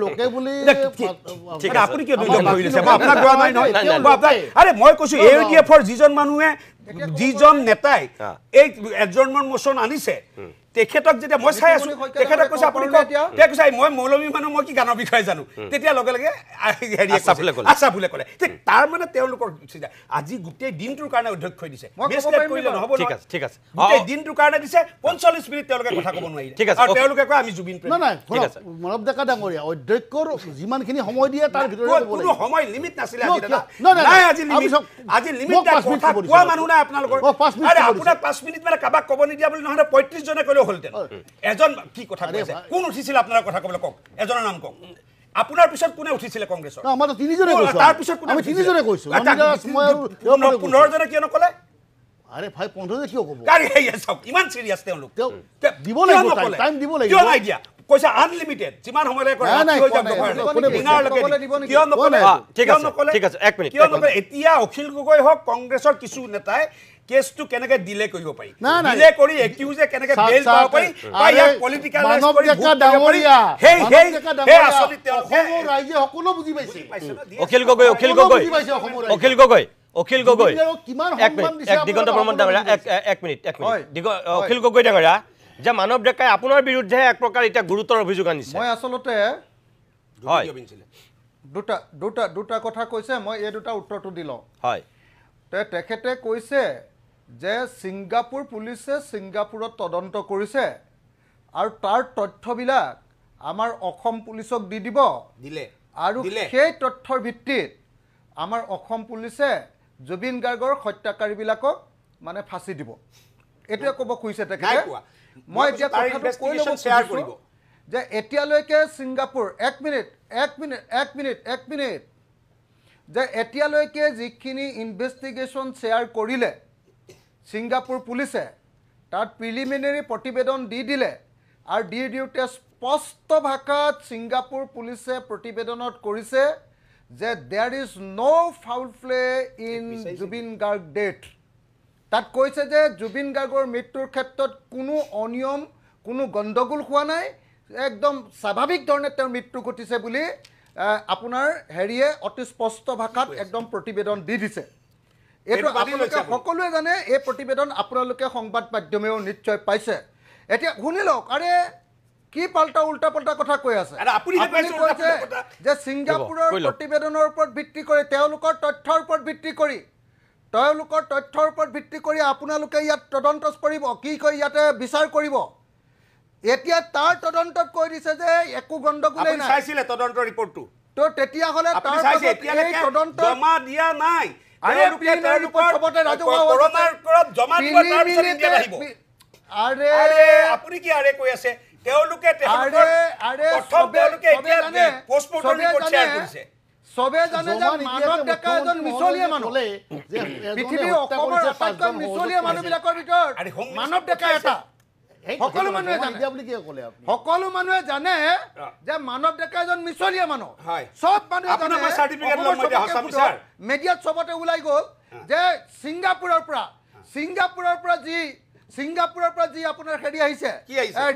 আপুনি কিয় ধৰি লৈছে? মই আপোনাক কোৱা নাই নহয়, আৰে মই কৈছোঁ AUDFৰ যিজন মানুহে, যিজন নেতাই এই এডজৰ্ণমেণ্ট মোচন আনিছে, তেখেতক যেতিয়া মই চাই আছোঁ, তেখেতক কৈছে আপুনি কওক, তেওঁ কৈছে মই মৌলমী মানুহ, মই কি গানৰ বিষয়ে জানো? তেতিয়া লগে লগে হেৰি আছাফুলে ক'লে। তাৰ মানে তেওঁলোকৰ আজি গোটেই দিনটোৰ কাৰণে অধ্যক্ষই দিছে, নহ'ব, ঠিক আছে, গোটেই দিনটোৰ কাৰণে দিছে, 45 মিনিট তেওঁলোকে কথা ক'ব নোৱাৰিলে। আৰু তেওঁলোকে কয় আমি জুবিন প্ৰেমী। নাই, মানৱ ডেকা ডাঙৰীয়া, অধ্যক্ষৰ যিমানখিনি সময় দিয়ে তাৰ ভিতৰত কোনো সময় লিমিট নাছিলে। নাই আজি লিমিট, আজি লিমিট নাই, কথা কোৱা মানুহ নাই আপোনালোকৰ। আৰে আপোনাক 5 মিনিট মানে কাৰোবাক ক'ব নিদিয়া বুলি নহয়, 35 জনে ক'লেও হ'লহেঁতেন। এজন কি কথা কৈছে? কোন উঠিছিল আপোনাৰ কথা ক'বলৈ? কওক, এজনৰ নাম কওক। আপোনাৰ পিছত কোনে উঠিছিলে কংগ্ৰেছৰ? আমাৰতো তিনিজনে কৈছো। তাৰ পিছত কোনে? আমি তিনিজনে কৈছো। 15 জনে কিয় নকলে? আৰে ভাই 15 জনে কিয় ক'ব? চাওক ইমান চিৰিয়াছ তেওঁলোক, দিব লাগিব, টাইম দিব লাগিব। কিয় নাই দিয়া? কৈছে আনলিমিটেড, যিমান সময় লাগে কিয় নকলে? ঠিক আছে, এক মিনিট, কিয় নকলে? এতিয়া অখিল গগৈ হওক, কংগ্ৰেছৰ কিছু নেতাই কেছটো কেনেকৈ ডিলে কৰিব পাৰি, ডিলে কৰি একিউজে কেনেকৈ বেইল পাব পাৰি বা ইয়াক পলিটিকেলাইজ কৰি সেই সেই সেই আঁচনি তেওঁলোকে ৰাইজে সকলো বুজি পাইছে। অখিল গগৈ, অখিল গগৈ, অখিল গগৈ, অখিল গগৈ, এক মিনিট, এক দিগন্ত বৰ্মন ডাঙৰীয়া, এক মিনিট, এক মিনিট, অখিল গগৈ ডাঙৰীয়া, যে মানৱ ডেকাই আপোনাৰ বিৰুদ্ধে এক প্ৰকাৰ এতিয়া গুৰুতৰ অভিযোগ আনিছে। মই আচলতে হয় দুটা দুটা দুটা কথা কৈছে, মই এই দুটা উত্তৰটো দি লওঁ। হয়, তেখেতে কৈছে যে ছিংগাপুৰ পুলিচে ছিংগাপুৰত তদন্ত কৰিছে আৰু তাৰ তথ্যবিলাক আমাৰ অসম পুলিচক দি দিব দিলে, আৰু সেই তথ্যৰ ভিত্তিত আমাৰ অসম পুলিচে জুবিন গাৰ্গৰ হত্যাকাৰীবিলাকক মানে ফাঁচি দিব, এইটোৱে ক'ব খুজিছে তেখেতে। মই এতিয়া কথাটো কৈ ল'ব খুজিছোঁ যে এতিয়ালৈকে ছিংগাপুৰ, এক মিনিট, এক মিনিট, এক মিনিট, এক মিনিট, যে এতিয়ালৈকে যিখিনি ইনভেষ্টিগেশ্যন শ্বেয়াৰ কৰিলে ছিংগাপুৰ পুলিচে তাত প্ৰিলিমিনেৰী প্ৰতিবেদন দি দিলে আৰু দি দিওঁতে স্পষ্ট ভাষাত ছিংগাপুৰ পুলিচে প্ৰতিবেদনত কৰিছে যে there is no foul play in Zubeen Garg death. তাত কৈছে যে জুবিন গাৰ্গৰ মৃত্যুৰ ক্ষেত্ৰত কোনো অনিয়ম, কোনো গণ্ডগোল হোৱা নাই, একদম স্বাভাৱিক ধৰণে তেওঁৰ মৃত্যু ঘটিছে বুলি আপোনাৰ হেৰিয়ে অতি স্পষ্ট ভাষাত একদম প্ৰতিবেদন দি দিছে। এইটো আপোনালোকে সকলোৱে জানে, এই প্ৰতিবেদন আপোনালোকে সংবাদ মাধ্যমেও নিশ্চয় পাইছে। এতিয়া শুনি লওক, আৰে কি পাল্টা উল্টা পাল্টা কথা কৈ আছে। আপুনি কৈছে যে ছিংগাপুৰৰ প্ৰতিবেদনৰ ওপৰত ভিত্তি কৰি, তেওঁলোকৰ তথ্যৰ ওপৰত ভিত্তি কৰি, তেওঁলোকৰ তথ্যৰ ওপৰত ভিত্তি কৰি আপোনালোকে ইয়াত তদন্ত কৰিব, কি কয় ইয়াতে বিচাৰ কৰিব। এতিয়া তাৰ তদন্তত কৈ দিছে যে একো গণ্ডগোলেই নাই। চাইছিলে তদন্ত ৰিপৰ্টটো? তো তেতিয়াহ'লে তাৰ তদন্ত জমা দিয়া নাই। আৰে আপুনি কি আৰে কৈ আছে? তেওঁলোকে চবে জানে যে মানৱ ডেকা এজন মিছলীয়া মানুহ, পৃথিৱীৰ অসমৰ আটাইতকৈ মিছলীয়া মানুহবিলাকৰ ভিতৰত মানৱ ডেকা এটা। সকলো মানুহে জানে, সকলো মানুহে জানে যে মানৱ ডেকা এজন মিছলীয়া মানুহ। চব মানুহে জানে, মিডিয়াত চবতে ওলাই গ'ল যে ছিংগাপুৰৰ পৰা যি আপোনাৰ হেৰি আহিছে,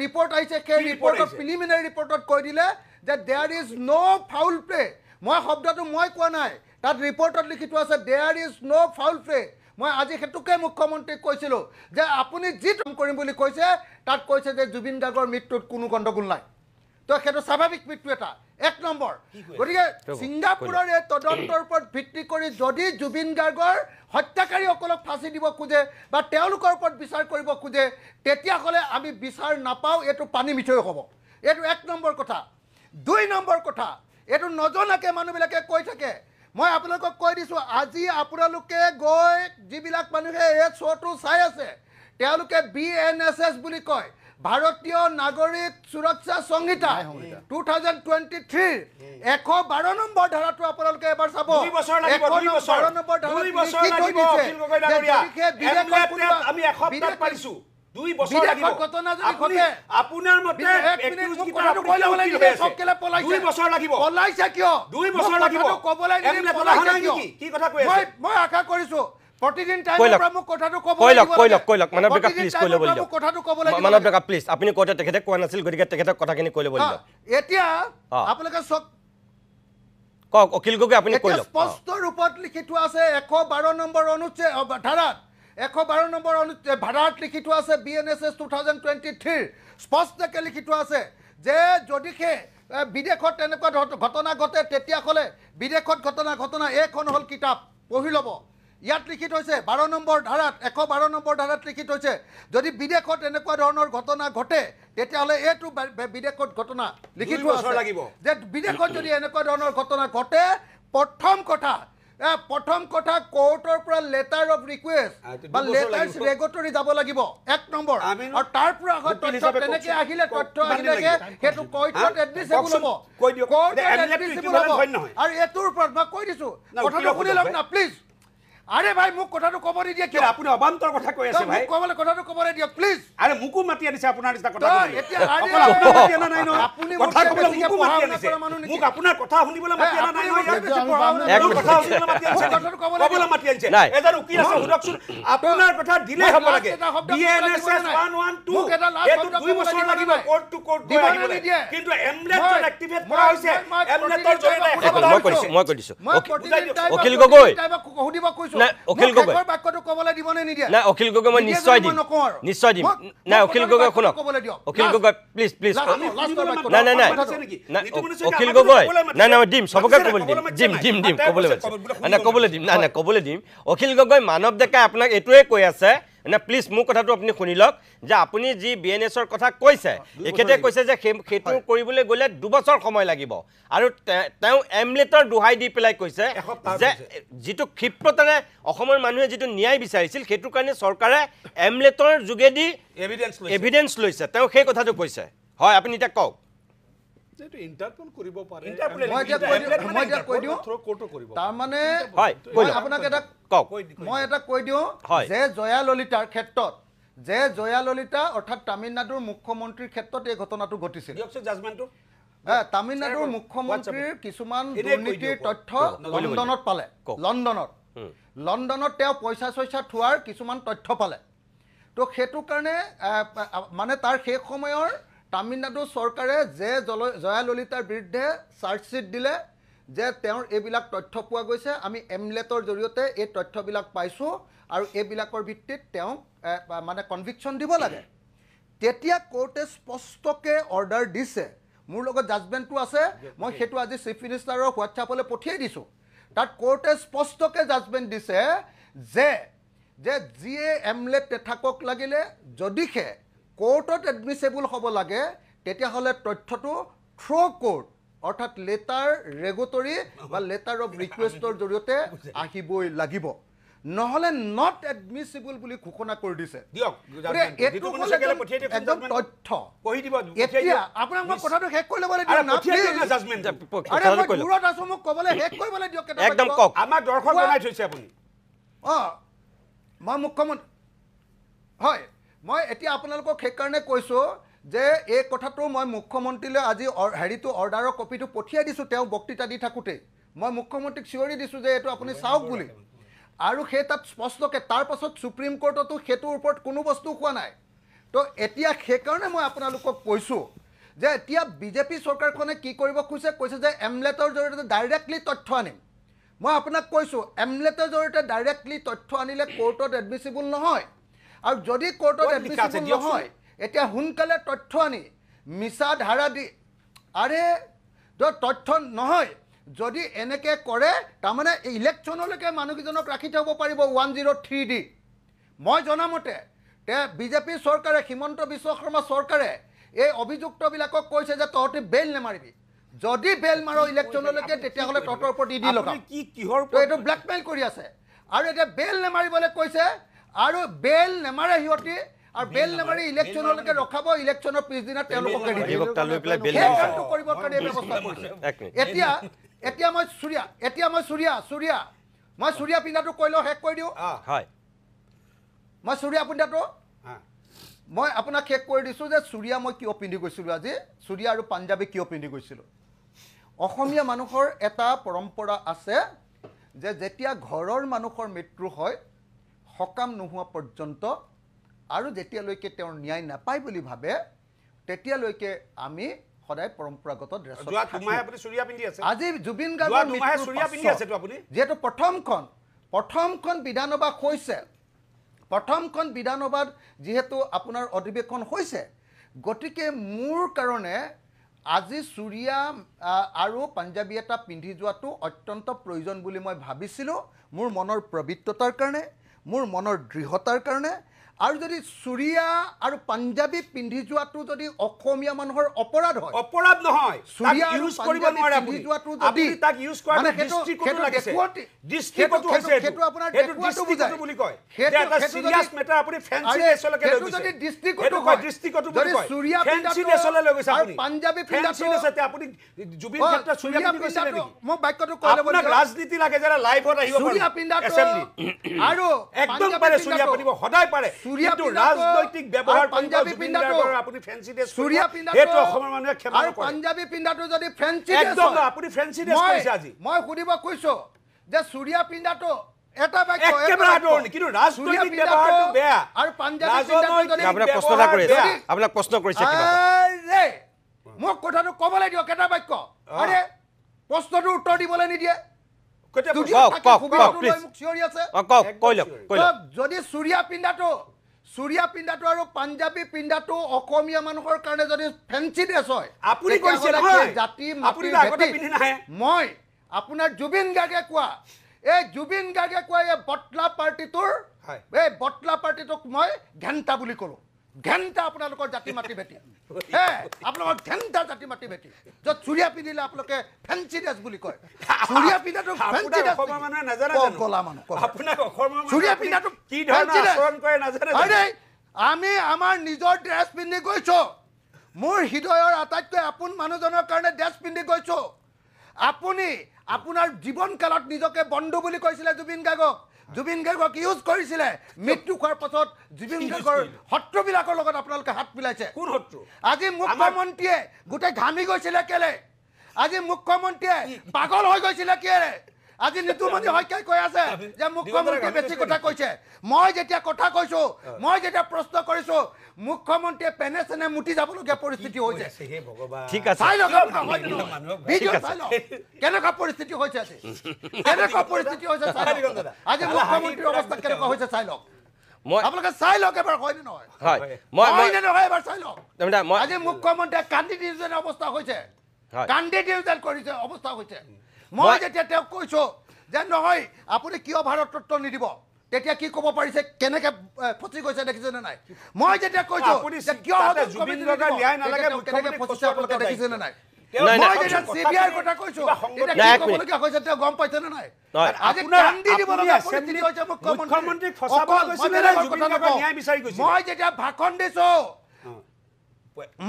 ৰিপৰ্ট আহিছে, সেই ৰিপৰ্টত প্ৰিলিমিনাৰী ৰিপৰ্টত কৈ দিলে যে there is no foul play. মই শব্দটো মই কোৱা নাই, তাত ৰিপৰ্টত লিখি থোৱা আছে there is no foul play. মই আজি সেইটোকে মুখ্যমন্ত্ৰীক কৈছিলোঁ যে আপুনি যি কাম কৰিম বুলি কৈছে তাত কৈছে যে জুবিন গাৰ্গৰ মৃত্যুত কোনো গণ্ডগোল নাই, তো সেইটো স্বাভাৱিক মৃত্যু এটা, এক নম্বৰ। গতিকে ছিংগাপুৰৰ এই তদন্তৰ ওপৰত ভিত্তি কৰি যদি জুবিন গাৰ্গৰ হত্যাকাৰীসকলক ফাঁচি দিব খোজে বা তেওঁলোকৰ ওপৰত বিচাৰ কৰিব খোজে, তেতিয়াহ'লে আমি বিচাৰ নাপাওঁ, এইটো পানী মিঠৈ হ'ব। এইটো এক নম্বৰ কথা। দুই নম্বৰ কথা, এইটো নজনাকৈ মানুহবিলাকে কৈ থাকে। মই আপোনালোকক কৈ দিছোঁ, আজি আপোনালোকে গৈ যিবিলাক মানুহে এই শ্ব'টো চাই আছে তেওঁলোকে BNSS বুলি কয়, ভাৰতীয় নাগৰিক সুৰক্ষা সংহিতা 2023 112 নম্বৰ ধাৰাটো আপোনালোকে এবাৰ চাব। 112 নম্বৰ ধাৰাত মই আশা কৰিছো প্ৰতিদিন টাইমৰ পৰা মোক কথাটো ক'ব কৈ লওক মানৱ ডেকা প্লিজ কৈ ল'ব দিয়ক কথাটো ক'ব লাগিব। মানৱ ডেকা প্লিজ, আপুনি কওঁতে তেখেতে কোৱা নাছিল, গতিকে তেখেতক কথাখিনি কৈ ল'ব দিয়ক। এতিয়া আপোনালোকে কওক অখিল গগৈ, আপুনি কৈ লওক। স্পষ্ট ৰূপত লিখি থোৱা আছে 112 নম্বৰ অনুচ্ছেদ ধাৰাত, 112 নম্বৰ অনুচ্ছেদ ধাৰাত লিখি থোৱা আছে BNSS 2023 স্পষ্টকৈ লিখি থোৱা আছে যে যদিহে বিদেশত তেনেকুৱা ঘটনা ঘটে তেতিয়াহ'লে বিদেশত ঘটনা এইখন হ'ল কিতাপ পঢ়ি ল'ব। ইয়াত লিখি থৈছে 12 নম্বৰ ধাৰাত, 112 নম্বৰ ধাৰাত লিখি থৈছে যদি বিদেশত এনেকুৱা ধৰণৰ ঘটনা ঘটে তেতিয়াহ'লে এইটো বিদেশত ঘটনা লিখি থোৱা আছে যে বিদেশত যদি এনেকুৱা ধৰণৰ ঘটনা ঘটে, প্ৰথম কথা কোৰ্টৰ পৰা লেটাৰ অফ ৰিকুৱেষ্ট বা লেটাৰ্ছ ৰেগটৰী যাব লাগিব, এক নম্বৰ। আৰু তাৰ পৰা তথ্য তেনেকৈ আহিলে, তথ্য আহিলে সেইটো কোৰ্টত এডমিছেবল হ'ব, কোৰ্টত এডমিছেবল হ'ব। আৰু এইটোৰ ওপৰত মই কৈ দিছোঁ, কথাটো শুনি লওক না প্লিজ। আৰে ভাই, মোক কথাটো ক'ব নিদিয়ে কিয়? আপুনি অবান্তৰ কথা কৈ আছে ভাই, মোক ক'বলৈ কথাটো ক'বলৈ দিয়ক প্লিজ। আৰে মোকো মাতি আনিছে আপোনাৰ নিচিনা কথা ক'বলৈ। এতিয়া অকল আপোনাৰ মাতি অনা নাই নহয়, কথা ক'বলৈ মোকো মাতি আনিছে। মোক আপোনাৰ কথা শুনিবলৈ মাতি অনা নাই নহয়, মোৰ কথা শুনিবলৈ মাতি আনিছে, ক'বলৈ মাতি আনিছে। এজন উকিল আছে, সোধকচোন, আপোনাৰ কথা দিলেই হ'ব লাগে। BNSS 112 এইটো 2 বছৰ লাগিব কোৰ্ট টু কোৰ্ট গৈ আহিবলৈ, কিন্তু এমলেটৰ এক্টিভেট কৰা হৈছে, এমলেটৰ জৰিয়তে মই কৈ দিছোঁ অখিল গগৈ সুধিব কৈছোঁ। নাই অখিল গগৈ নাই, অখিল গগৈ মই নিশ্চয় দিম, নিশ্চয় দিম। নাই অখিল গগৈ শুনক, অখিল গগৈ প্লিজ প্লিজ, নাই নাই নাই নাই অখিল গগৈ, নাই নাই মই দিম, চবকে ক'বলৈ দিম, দিম দিম দিম ক'বলৈ মাতিছে, নাই ক'বলৈ দিম, নাই নাই ক'বলৈ দিম। অখিল গগৈ, মানৱ ডেকাই আপোনাক এইটোৱে কৈ আছে, মানে প্লিজ মোৰ কথাটো আপুনি শুনি লওক যে আপুনি যি BNSৰ কথা কৈছে, এখেতে কৈছে যে সেইটো কৰিবলৈ গ'লে 2 বছৰ সময় লাগিব, আৰু তেওঁ এমলেটৰ দোহাই দি পেলাই কৈছে যে যিটো ক্ষিপ্ৰতাৰে অসমৰ মানুহে যিটো ন্যায় বিচাৰিছিল সেইটো কাৰণে চৰকাৰে এমলেটৰ যোগেদি এভিডেন্স লৈছে, তেওঁ সেই কথাটো কৈছে। হয়, আপুনি এতিয়া কওক। যেটো ইন্টাৰপল কৰিব পাৰে মই এতিয়া কৈ দিওঁ তাৰ মানে মই আপোনাক এটা মই এটা কৈ দিওঁ যে জয়া ললিতাৰ ক্ষেত্ৰত যে জয়া ললিতা অৰ্থাৎ তামিলনাডুৰ মুখ্যমন্ত্ৰীৰ ক্ষেত্ৰত এই ঘটনাটো ঘটিছিল দিয়কচোন জাজমেন্টটো তামিলনাডুৰ মুখ্যমন্ত্ৰীৰ কিছুমান দুৰ্নীতিৰ তথ্য লণ্ডনত পালে লণ্ডনত তেওঁ পইচা চইচা থোৱাৰ কিছুমান তথ্য পালে তো সেইটো কাৰণে মানে তাৰ সেই সময়ৰ তামিলনাডু চৰকাৰে যে জয়া ললিতাৰ বিৰুদ্ধে চাৰ্জশ্বিট দিলে যে তেওঁৰ এইবিলাক তথ্য পোৱা গৈছে আমি এমলেটৰ জৰিয়তে এই তথ্যবিলাক পাইছোঁ আৰু এইবিলাকৰ ভিত্তিত তেওঁক মানে কনভিকশ্যন দিব লাগে তেতিয়া কোৰ্টে স্পষ্টকৈ অৰ্ডাৰ দিছে মোৰ লগত জাজমেণ্টটো আছে মই সেইটো আজি চিফ মিনিষ্টাৰৰ হোৱাটছআপলৈ পঠিয়াই দিছোঁ তাত কোৰ্টে স্পষ্টকৈ জাজমেণ্ট দিছে যে যে যিয়ে এমলেট নাথাকক লাগিলে যদিহে কোৰ্টত এডমিছেবল হ'ব লাগে তেতিয়াহ'লে তথ্যটো থ্ৰ' কোৰ্ট অৰ্থাৎ লেটাৰ ৰেগুটৰী বা লেটাৰ অফ ৰিকুৱেষ্টৰ জৰিয়তে আহিবই লাগিব নহ'লে not admissible বুলি ঘোষণা কৰি দিছে একদম তথ্য এতিয়া আপোনাক মই কথাটো শেষ কৰি ল'বলৈ দিয়ক না আৰে মই দূৰত আছোঁ মোক ক'বলৈ শেষ কৰিবলৈ দিয়ক একদম কওক আমাক দৰ্শক বনাই থৈছে আপুনি মই মুখ্যমন্ত্ৰী হয় মই এতিয়া আপোনালোকক সেইকাৰণে কৈছোঁ যে এই কথাটো মই মুখ্যমন্ত্ৰীলৈ আজি হেৰিটো অৰ্ডাৰৰ কপিটো পঠিয়াই দিছোঁ তেওঁ বক্তৃতা দি থাকোঁতেই মই মুখ্যমন্ত্ৰীক চিঞৰি দিছোঁ যে এইটো আপুনি চাওক বুলি আৰু সেই তাত স্পষ্টকৈ তাৰ পাছত সুপ্ৰিম কোৰ্টতো সেইটোৰ ওপৰত কোনো বস্তু কোৱা নাই তো এতিয়া সেইকাৰণে মই আপোনালোকক কৈছোঁ যে এতিয়া বিজেপি চৰকাৰখনে কি কৰিব খুজিছে কৈছে যে এমলেটৰ জৰিয়তে ডাইৰেক্টলি তথ্য আনিম মই আপোনাক কৈছোঁ এমলেটৰ জৰিয়তে ডাইৰেক্টলি তথ্য আনিলে কোৰ্টত এডমিছিবল নহয় আৰু যদি কোৰ্টত এডমিছিবল নহয় এতিয়া সোনকালে তথ্য আনি মিছা ধাৰা দি আৰে তথ্য নহয় যদি এনেকৈ কৰে তাৰমানে ইলেকশ্যনলৈকে মানুহকেইজনক ৰাখি থ'ব পাৰিব 103 দি মই জনামতে তে বিজেপি চৰকাৰে হিমন্ত বিশ্ব শৰ্মা চৰকাৰে এই অভিযুক্তবিলাকক কৈছে যে তহঁতি বেল নেমাৰিবি যদি বেল মাৰ ইলেকশ্যনলৈকে তেতিয়াহ'লে তহঁতৰ ওপৰত ইডি লগাম কি কিহৰ এইটো ব্লেকমেইল কৰি আছে আৰু এতিয়া বেল নেমাৰিবলৈ কৈছে আৰু বেল নেমাৰে সিহঁতি আৰু বেল নেমাৰি ইলেকশ্যনলৈকে ৰখাব ইলেকশ্যনৰ পিছদিনা তেওঁলোকক এৰি দিব কৰিবৰ কাৰণে ব্যৱস্থা কৰিছে এতিয়া এতিয়া মই চুৰিয়া এতিয়া মই চুৰিয়া চুৰিয়া মই চুৰিয়া পিন্ধাটো কৈ লওঁ শেষ কৰি দিওঁ হয় মই চুৰিয়া পিন্ধাটো মই আপোনাক শেষ কৰি দিছোঁ যে চুৰিয়া মই কিয় পিন্ধি গৈছিলোঁ আজি চুৰিয়া আৰু পাঞ্জাবী কিয় পিন্ধি গৈছিলোঁ অসমীয়া মানুহৰ এটা পৰম্পৰা আছে যে যেতিয়া ঘৰৰ মানুহৰ মৃত্যু হয় সকাম নোহোৱা পৰ্যন্ত আৰু যেতিয়ালৈকে তেওঁৰ ন্যায় নাপায় বুলি ভাবে তেতিয়ালৈকে আমি সদায় পৰম্পৰাগত ড্ৰেছত আজি জুবিন গাৰ্গৰ যিহেতু প্ৰথমখন বিধানসভা হৈছে প্ৰথমখন বিধানসভাত যিহেতু আপোনাৰ অধিৱেশন হৈছে গতিকে মোৰ কাৰণে আজি চুৰিয়া আৰু পাঞ্জাবী এটা পিন্ধি যোৱাটো অত্যন্ত প্ৰয়োজন বুলি মই ভাবিছিলোঁ মোৰ মনৰ পবিত্ৰতাৰ কাৰণে মোৰ মনৰ দৃঢ়তাৰ কাৰণে আৰু যদি চুৰিয়া আৰু পাঞ্জাবী পিন্ধি যোৱাটো যদি অসমীয়া মানুহৰ অপৰাধ হয় অপৰাধ নহয় চুৰিয়া ইউজ কৰিব নোৱাৰে আপুনি যদি তাক ইউজ কৰাৰ দৃষ্টিকোণটো লাগিছে দৃষ্টিকোণটো হৈছে সেইটো আপোনাৰ দেখুৱাটো বুজায় বুলি কয় সেইটো এটা সিৰিয়াছ মেটাৰ আপুনি ফেন্সি ড্ৰেছলৈকে লৈ গৈছে যদি দৃষ্টিকোণটো কয় দৃষ্টিকোণটো বুলি কয় চুৰিয়া ফেন্সি ড্ৰেছলৈ লৈ গৈছে আপুনি পাঞ্জাবী ফেন্সি ড্ৰেছতে আপুনি জুবিন ক্ষেত্ৰত চুৰিয়া পিন্ধি গৈছে নেকি মই বাক্যটো কৈ ল'ব আপোনাক ৰাজনীতি লাগে যাৰা লাইভত আহিব চুৰিয়া পিন্ধাটো এছেম্বলি আৰু একদম পাৰে চুৰিয়া পিন্ধিব সদায় পাৰে চুৰিয়া ৰাজনৈতিক ব্যৱহাৰ পাঞ্জাবী পিন্ধাটো আপুনি ফেন্সি ড্ৰেছ চুৰিয়া পিন্ধাটো এইটো অসমৰ মানুহে ক্ষমা নকৰে আৰু পাঞ্জাবী পিন্ধাটো যদি ফেন্সি ড্ৰেছ একদম আপুনি ফেন্সি ড্ৰেছ কৰিছে আজি মই সুধিব কৈছো যে চুৰিয়া পিন্ধাটো এটা বাক্য একেবাৰে আদৰণি কিন্তু ৰাজনৈতিক ব্যৱহাৰটো বেয়া আৰু পাঞ্জাবী পিন্ধাটো যদি আপোনাক প্ৰশ্ন এটা কৰিছে আপোনাক প্ৰশ্ন কৰিছে কিবা আৰে মোক কথাটো ক'বলৈ দিয়ক এটা বাক্য আৰে প্ৰশ্নটোৰ উত্তৰ দিবলৈ নিদিয়ে যদি চুৰিয়া পিন্ধাটো আৰু পাঞ্জাবী পিন্ধাটো অসমীয়া মানুহৰ কাৰণে যদি ফেন্সি ড্ৰেছ হয় আপুনি কৈছে নহয় জাতি আপুনি আগতে পিন্ধি নাহে মই আপোনাৰ জুবিন গাৰ্গে কোৱা এই জুবিন গাৰ্গে কোৱা এই বটলা পাৰ্টিটোৰ এই বটলা পাৰ্টিটোক মই ঘেণ্টা বুলি ক'লো ঘেণ্টা আপোনালোকৰ জাতি মাটি ভেটি হে আপোনালোকৰ ঘেণ্টা জাতি মাটি ভেটি য'ত চুৰিয়া পিন্ধিলে আপোনালোকে ফেন্সি ড্ৰেছ বুলি কয় চুৰিয়া পিন্ধাটো ফেন্সি ড্ৰেছ অসমৰ মানুহে নাজানে কলা মানুহ আপোনাক অসমৰ মানুহে চুৰিয়া পিন্ধাটো কি ধৰণৰ আচৰণ কৰে নাজানে আৰে আমি আমাৰ নিজৰ ড্ৰেছ পিন্ধি গৈছো মোৰ হৃদয়ৰ আটাইতকৈ আপোন মানুহজনৰ কাৰণে ড্ৰেছ পিন্ধি গৈছোঁ। আপুনি আপোনাৰ জীৱনকালত নিজকে বন্ধু বুলি কৈছিলে জুবিন গাৰ্গক, জুবিন গাৰ্গক ইউজ কৰিছিলে। মৃত্যু হোৱাৰ পাছত জুবিন গাৰ্গৰ শত্ৰুবিলাকৰ লগত আপোনালোকে হাত মিলাইছে। কোন শত্ৰু? আজি মুখ্যমন্ত্ৰীয়ে গোটেই ঘামি গৈছিলে কেলে? আজি মুখ্যমন্ত্ৰীয়ে পাগল হৈ গৈছিলে কেলে? আজি নিতুমণি শইকীয়াই কৈ আছে যে মুখ্যমন্ত্ৰীয়ে বেছি কথা কৈছে। মই যেতিয়া কথা কৈছো, মই যেতিয়া প্ৰশ্ন কৰিছো, মুখ্যমন্ত্ৰীয়ে পেনে চেনে মুতি যাবলগীয়া পৰিস্থিতি হৈছে। ঠিক আছে, কেনেকুৱা পৰিস্থিতি হৈছে আজি, কেনেকুৱা পৰিস্থিতি হৈছে চাই লওক। আজি মুখ্যমন্ত্ৰীৰ অৱস্থা কেনেকুৱা হৈছে চাই লওক। আপোনালোকে চাই লওক এবাৰ, হয়নে নহয়? হয়নে নহয় এবাৰ চাই লওক। আজি মুখ্যমন্ত্ৰীয়ে কান্দি দিওঁ অৱস্থা হৈছে, কান্দি দিওঁ যেন কৰিছে অৱস্থা হৈছে। মই যেতিয়া তেওঁক কৈছো যে নহয় আপুনি কিয় ভাৰত ৰত্ন নিদিব, তেতিয়া কি ক'ব পাৰিছে, কেনেকে ফচি গৈছে দেখিছেনে নাই? মই যেতিয়া কৈছো যে কিয় কেনেকে ফচিছে আপোনালোকে দেখিছেনে নাই? মই যেতিয়া চিবিআইৰ কথা কৈছো, তেতিয়া কি ক'বলগীয়া হৈছে তেওঁ গম পাইছেনে নাই? আজি কান্দি দিবলগীয়া পৰিস্থিতি হৈছে মুখ্যমন্ত্ৰীক ফচাব গৈছিলে, ন্যায় বিচাৰি গৈছিলে। মই যেতিয়া ভাষণ দিছো,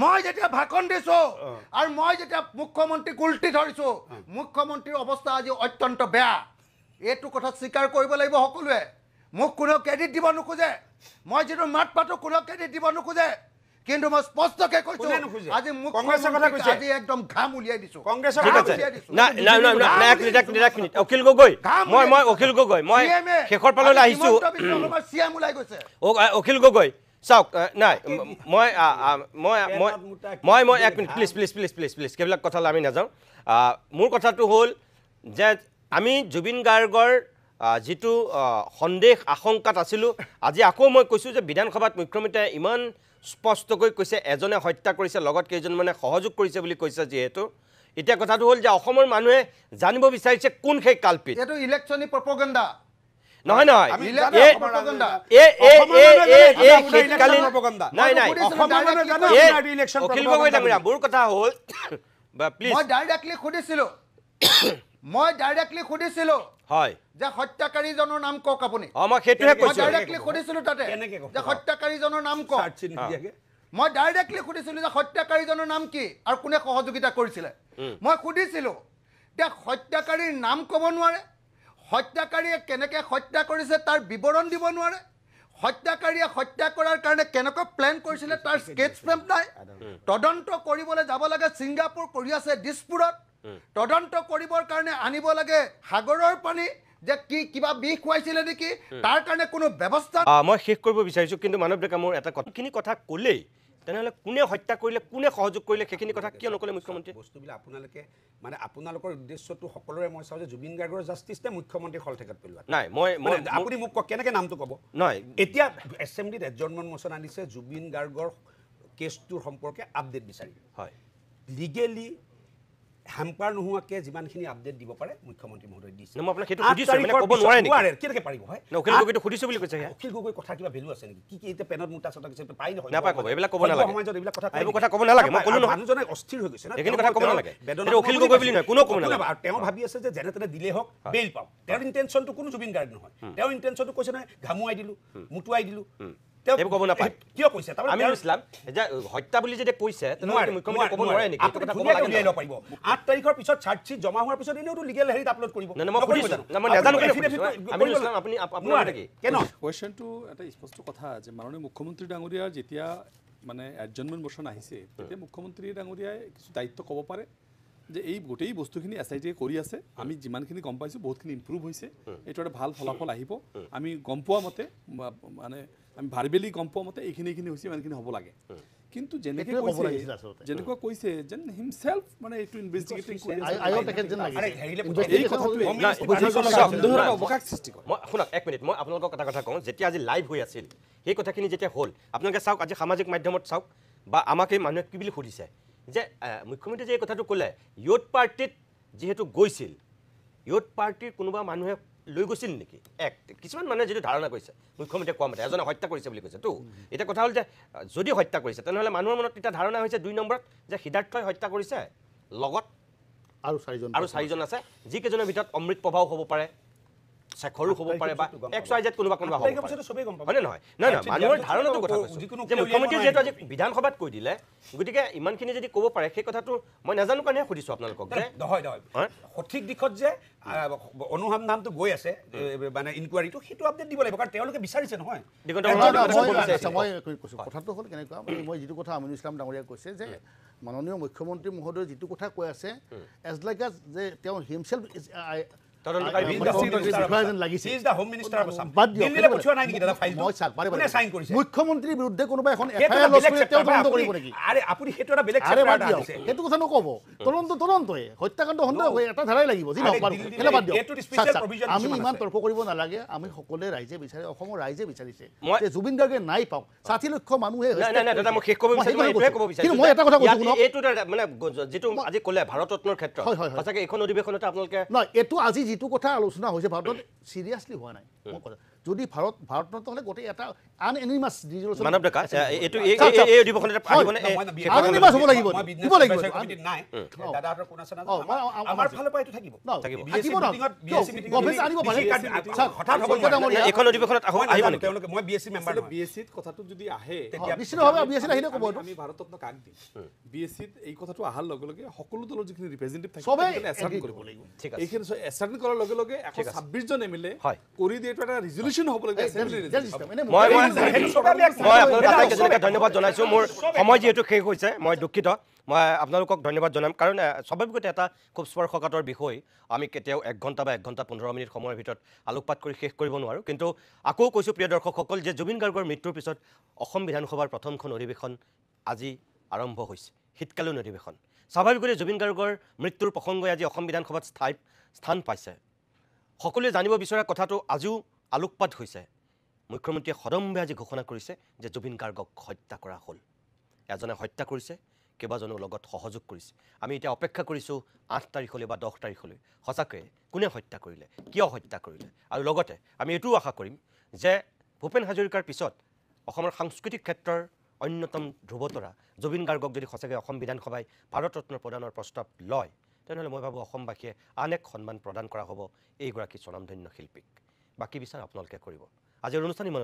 মই যেতিয়া ভাষণ দিছো আৰু মই যেতিয়া মুখ্যমন্ত্ৰীক উল্টি ধৰিছো, মুখ্যমন্ত্ৰীৰ অৱস্থা আজি অত্যন্ত বেয়া। এইটো কথা স্বীকাৰ কৰিব লাগিব সকলোৱে। মোক কোনেও ক্ৰেডিট দিব নোখোজে, মই যিটো মাত পাতো কোনেও ক্ৰেডিট দিব নোখোজে, কিন্তু মই স্পষ্টকে কৈছো আজি মুখ্যমন্ত্ৰীক আজি একদম ঘাম উলিয়াই দিছো। অখিল গগৈ, মই অখিল গগৈ, মই শেষৰ ফাললৈ আহিছো। চিএম ওলাই গৈছে। অখিল গগৈ চাওক, নাই মই মই মই মই এক minute, please please please please please, সেইবিলাক কথালৈ আমি নাযাওঁ। মোৰ কথাটো হ'ল যে আমি জুবিন গাৰ্গৰ যিটো সন্দেহ আশংকাত আছিলোঁ, আজি আকৌ মই কৈছোঁ যে বিধানসভাত মুখ্যমন্ত্ৰীয়ে ইমান স্পষ্টকৈ কৈছে এজনে হত্যা কৰিছে, লগত কেইজনমানে সহযোগ কৰিছে বুলি কৈছে। যিহেতু এতিয়া কথাটো হ'ল যে অসমৰ মানুহে জানিব বিচাৰিছে কোন সেই কালপিত। এইটো ইলেকশ্যনী প্ৰপগেণ্ডা নহয়, নহয়, অখিল গগৈ ডাঙৰীয়া, মোৰ কথা হ'ল মই ডাইৰেক্টলি সুধিছিলো, মই ডাইৰেক্টলি সুধিছিলো হয় যে হত্যাকাৰীজনৰ নাম কওক আপুনি। মই সেইটোহে কৈছো, ডাইৰেক্টলি সুধিছিলো তাতে যে হত্যাকাৰীজনৰ নাম কওক। মই ডাইৰেক্টলি সুধিছিলো যে হত্যাকাৰীজনৰ নাম কি আৰু কোনে সহযোগিতা কৰিছিলে। মই সুধিছিলো যে হত্যাকাৰীৰ নাম ক'ব নোৱাৰে, হত্যাকাৰীয়ে কেনেকৈ হত্যা কৰিছে তাৰ বিৱৰণ দিব নোৱাৰে, হত্যাকাৰীয়ে হত্যা কৰাৰ কাৰণে কেনেকৈ প্লেন কৰিছিলে তাৰ স্কেচ মেপ নাই। তদন্ত কৰিবলৈ যাব লাগে ছিংগাপুৰ, কৰি আছে দিছপুৰত। তদন্ত কৰিবৰ কাৰণে আনিব লাগে সাগৰৰ পানী, যে কি কিবা বিষ খুৱাইছিলে নেকি, তাৰ কাৰণে কোনো ব্যৱস্থা। মই শেষ কৰিব বিচাৰিছোঁ, কিন্তু মানৱ ডেকা মোৰ এটা কথাখিনি কথা ক'লেই তেনেহ'লে কোনে হত্যা কৰিলে, কোনে সহযোগ কৰিলে সেইখিনি কথা কিয় নক'লে মুখ্যমন্ত্ৰীয়ে? বস্তুবিলাক আপোনালোকে মানে আপোনালোকৰ উদ্দেশ্যটো সকলোৰে মই চাওঁ যে জুবিন গাৰ্গৰ জাষ্টিছ নে মুখ্যমন্ত্ৰী হল থেকাত পেলোৱা নাই। মই আপুনি মোক কওক কেনেকৈ নামটো ক'ব? নহয়, এতিয়া এছেম্বলিত এডজৰ্ণমেণ্ট মোচন আনিছে জুবিন গাৰ্গৰ কেছটোৰ সম্পৰ্কে আপডেট বিচাৰি। হয়, লিগেলি হেম্পাৰ নোহোৱাকৈ যিমানখিনি আপডেট দিব পাৰে মুখ্যমন্ত্ৰী মহোদয় দিছে। মই আপোনাক সেইটো সুধিছোঁ, মানে ক'ব নোৱাৰে নেকি? নোৱাৰে, কেনেকৈ পাৰিব? হয়, অখিল গগৈটো সুধিছোঁ বুলি কৈছে। অখিল গগৈ কথা কিবা ভেলু আছে নেকি? কি কি এতিয়া পেনত মোটা চটা কিছু পাই নহয়, নাপায় ক'ব, এইবিলাক ক'ব নালাগে। সমাজত এইবিলাক কথা, এইবোৰ কথা ক'ব নালাগে। মই ক'লো নহয়, মানুহজনে অস্থিৰ হৈ গৈছে না, এইখিনি কথা ক'ব নালাগে। এইটো অখিল গগৈ বুলি নহয়, কোনেও ক'ব নালাগে। আৰু তেওঁ ভাবি আছে যে যেনে তেনে দিলেই হওক বেইল পাওঁ। তেওঁৰ ইণ্টেনশ্যনটো কোনো জুবিন গাৰ্গ নহয়, তেওঁৰ ইণ্টেনশ্যনটো কৈছে নহয় ঘামুৱাই দিলোঁ, মুটুৱাই দিলোঁ, এইবোৰ ক'ব নাপায়। কিয় কৈছে? আমি ইছলাম যে হত্যা বুলি যেতিয়া কৈছে তেনেহ'লে মুখ্যমন্ত্ৰীয়ে ক'ব নোৱাৰে নেকি? এইটো কথা ক'ব লাগে, উলিয়াই ল'ব পাৰিব। 8 তাৰিখৰ পিছত চাৰ্জশ্বিট জমা হোৱাৰ পিছত এনেওতো লিগেল হেৰিত আপলোড কৰিব। নাই, মই সুধিছোঁ, মই নাজানো কেনে সুধিছোঁ। আমি ইছলাম, আপুনি আপোনাৰ কি কেন কুৱেশ্যনটো এটা স্পষ্ট কথা যে মাননীয় মুখ্যমন্ত্ৰী ডাঙৰীয়া যেতিয়া মানে এডজৰ্ণমেণ্ট মোচন আহিছে তেতিয়া মুখ্যমন্ত্ৰী ডাঙৰীয়াই কিছু দায়িত্ব ক'ব পাৰে যে এই গোটেই বস্তুখিনি এছ I টিয়ে কৰি আছে, আমি যিমানখিনি গম পাইছোঁ বহুতখিনি ইম্প্ৰুভ হৈছে, এইটো এটা ভাল ফলাফল আহিব। আমি গম পোৱা মতে মানে আমি ভাৰ্বেলি গম পোৱা মতে এইখিনি এইখিনি হৈছে, ইমানখিনি হ'ব লাগে। কিন্তু যেনেকৈ যেনেকুৱা কৈছে যেন হিমছেল্ফ মানে এইটো ইনভেষ্টিগেটিং কৰি আছে, এই কথাটোৱে অৱকাশ সৃষ্টি কৰে। মই শুনক এক মিনিট, মই আপোনালোকক এটা কথা কওঁ, যেতিয়া আজি লাইভ হৈ আছিল সেই কথাখিনি যেতিয়া হ'ল, আপোনালোকে চাওক আজি সামাজিক মাধ্যমত চাওক বা আমাক এই মানুহে কি বুলি সুধিছে যে মুখ্যমন্ত্ৰীয়ে যে এই কথাটো ক'লে, য়ুথ পাৰ্টিত যিহেতু গৈছিল, য়ুথ পাৰ্টিৰ কোনোবা মানুহে লৈ গৈছিল নেকি? এক কিছুমান মানুহে যিটো ধাৰণা কৰিছে মুখ্যমন্ত্ৰীয়ে কোৱা মতে এজনে হত্যা কৰিছে বুলি কৈছে। তো এতিয়া কথা হ'ল যে যদি হত্যা কৰিছে তেনেহ'লে মানুহৰ মনত তেতিয়া ধাৰণা হৈছে 2 নম্বৰত যে সিদ্ধাৰ্থই হত্যা কৰিছে, লগত আৰু চাৰিজন আছে, যিকেইজনৰ ভিতৰত অমৃত প্ৰভাও হ'ব পাৰে, শেখৰো হ'ব পাৰে বা এক্স ৱাই জেড কোনোবা কোনোবা হ'ব পাৰে, হয়নে নহয়? নহয় নহয়, মানুহৰ ধাৰণাটোৰ কথা কৈছোঁ যে মুখ্যমন্ত্ৰীয়ে যিহেতু আজি বিধানসভাত কৈ দিলে, গতিকে ইমানখিনি যদি ক'ব পাৰে সেই কথাটো মই নাজানো কাৰণেহে সুধিছোঁ আপোনালোকক যে নহয় নহয় সঠিক দিশত যে অনুসন্ধানটো গৈ আছে, মানে ইনকুৱাৰীটো সেইটো আপডেট দিব লাগিব, কাৰণ তেওঁলোকে বিচাৰিছে নহয়। মই কৈছোঁ কথাটো হ'ল কেনেকুৱা, মই যিটো কথা আমিনুল ইছলাম ডাঙৰীয়াই কৈছে যে মাননীয় মুখ্যমন্ত্ৰী মহোদয়ে যিটো কথা কৈ আছে এজ লাইক এজ যে তেওঁ হিমছেল্ফ মুখ্যমন্ত্ৰীৰ বিৰুদ্ধে কোনোবা এখন সেইটো কথা নকব, তদন্ত তদন্তই, হত্যাকাণ্ড সন্দেহ হৈ এটা ধাৰাই লাগিব, যি নহওক আমি ইমান তৰ্ক কৰিব নালাগে। আমি সকলোৱে ৰাইজে বিচাৰে, অসমৰ ৰাইজে বিচাৰিছে যে জুবিন গাৰ্গে নাই পাওক, 60 লক্ষ মানুহে। মই এটা কথা কৈছোঁ, এইটো মানে যিটো আজি ক'লে ভাৰত ৰত্নৰ ক্ষেত্ৰত সঁচাকৈ এইখন অধিৱেশনতে আপোনালোকে নহয়, এইটো আজি যিটো কথা আলোচনা হৈছে ভাৰতত চিৰিয়াছলি হোৱা নাই। মই কথা যদি ভাৰত ভাৰত হ'লে গোটেই এটা আনএনিমাছ মানৱ ডেকা এইটো এই অধিৱেশনতে আহিবনে? আনএনিমাছ হ'ব লাগিব, দিব লাগিব। নাই দাদাহঁতৰ কোন আছে নাজানো, আমাৰ ফালৰ পৰা এইটো থাকিব, থাকিব গভৰ্ণমেণ্ট আনিব পাৰে। হঠাৎ হ'ব এইখন অধিৱেশনত আহিব নেকি তেওঁলোকে? মই বিএছচি মেম্বাৰ নহয়, বিএছচিত কথাটো যদি আহে নিশ্চিতভাৱে বিএছচিত আহিলে ক'ব আমি ভাৰত ৰত্ন কাক দিম। বিএছচিত এই কথাটো অহাৰ লগে লগে সকলো দলৰ যিখিনি ৰিপ্ৰেজেণ্টেটিভ থাকিব এছাৰ্ট কৰিব লাগিব। এইখিনি এছাৰ্ট কৰাৰ লগে লগে 126 জন এমএলএ কৰি দিয়ে এইটো এটা ৰিজলিউশ্যন হ'ব লাগিব। মই আপোনালোক আটাইকেইজনকে ধন্যবাদ জনাইছোঁ। মোৰ সময় যিহেতু শেষ হৈছে, মই দুখিত। মই আপোনালোকক ধন্যবাদ জনাম, কাৰণ স্বাভাৱিকতে এটা খুব স্পৰ্শকাতৰ বিষয়, আমি কেতিয়াও 1 ঘণ্টা বা 1 ঘণ্টা 15 মিনিট সময়ৰ ভিতৰত আলোকপাত কৰি শেষ কৰিব নোৱাৰোঁ। কিন্তু আকৌ কৈছোঁ প্ৰিয় দৰ্শকসকল যে জুবিন গাৰ্গৰ মৃত্যুৰ পিছত অসম বিধানসভাৰ প্ৰথমখন অধিৱেশন আজি আৰম্ভ হৈছে, শীতকালীন অধিৱেশন। স্বাভাৱিকতে জুবিন গাৰ্গৰ মৃত্যুৰ প্ৰসংগই আজি অসম বিধানসভাত স্থান পাইছে। সকলোৱে জানিব বিচৰা কথাটো আজিও আলোকপাত হৈছে। মুখ্যমন্ত্ৰীয়ে সদম্ভে আজি ঘোষণা কৰিছে যে জুবিন গাৰ্গক হত্যা কৰা হ'ল, এজনে হত্যা কৰিছে, কেইবাজনো লগত সহযোগ কৰিছে। আমি এতিয়া অপেক্ষা কৰিছোঁ 8 তাৰিখলৈ বা 10 তাৰিখলৈ সঁচাকৈয়ে কোনে হত্যা কৰিলে, কিয় হত্যা কৰিলে। আৰু লগতে আমি এইটোও আশা কৰিম যে ভূপেন হাজৰিকাৰ পিছত অসমৰ সাংস্কৃতিক ক্ষেত্ৰৰ অন্যতম ধ্ৰুৱতৰা জুবিন গাৰ্গক যদি সঁচাকৈ অসম বিধানসভাই ভাৰত ৰত্ন প্ৰদানৰ প্ৰস্তাৱ লয়, তেনেহ'লে মই ভাবোঁ অসমবাসীয়ে আন এক সন্মান প্ৰদান কৰা হ'ব এইগৰাকী স্বনামধন্য শিল্পীক। বাকী বিচাৰ আপোনালোকে কৰিব। আজিৰ অনুষ্ঠান ইমানতে।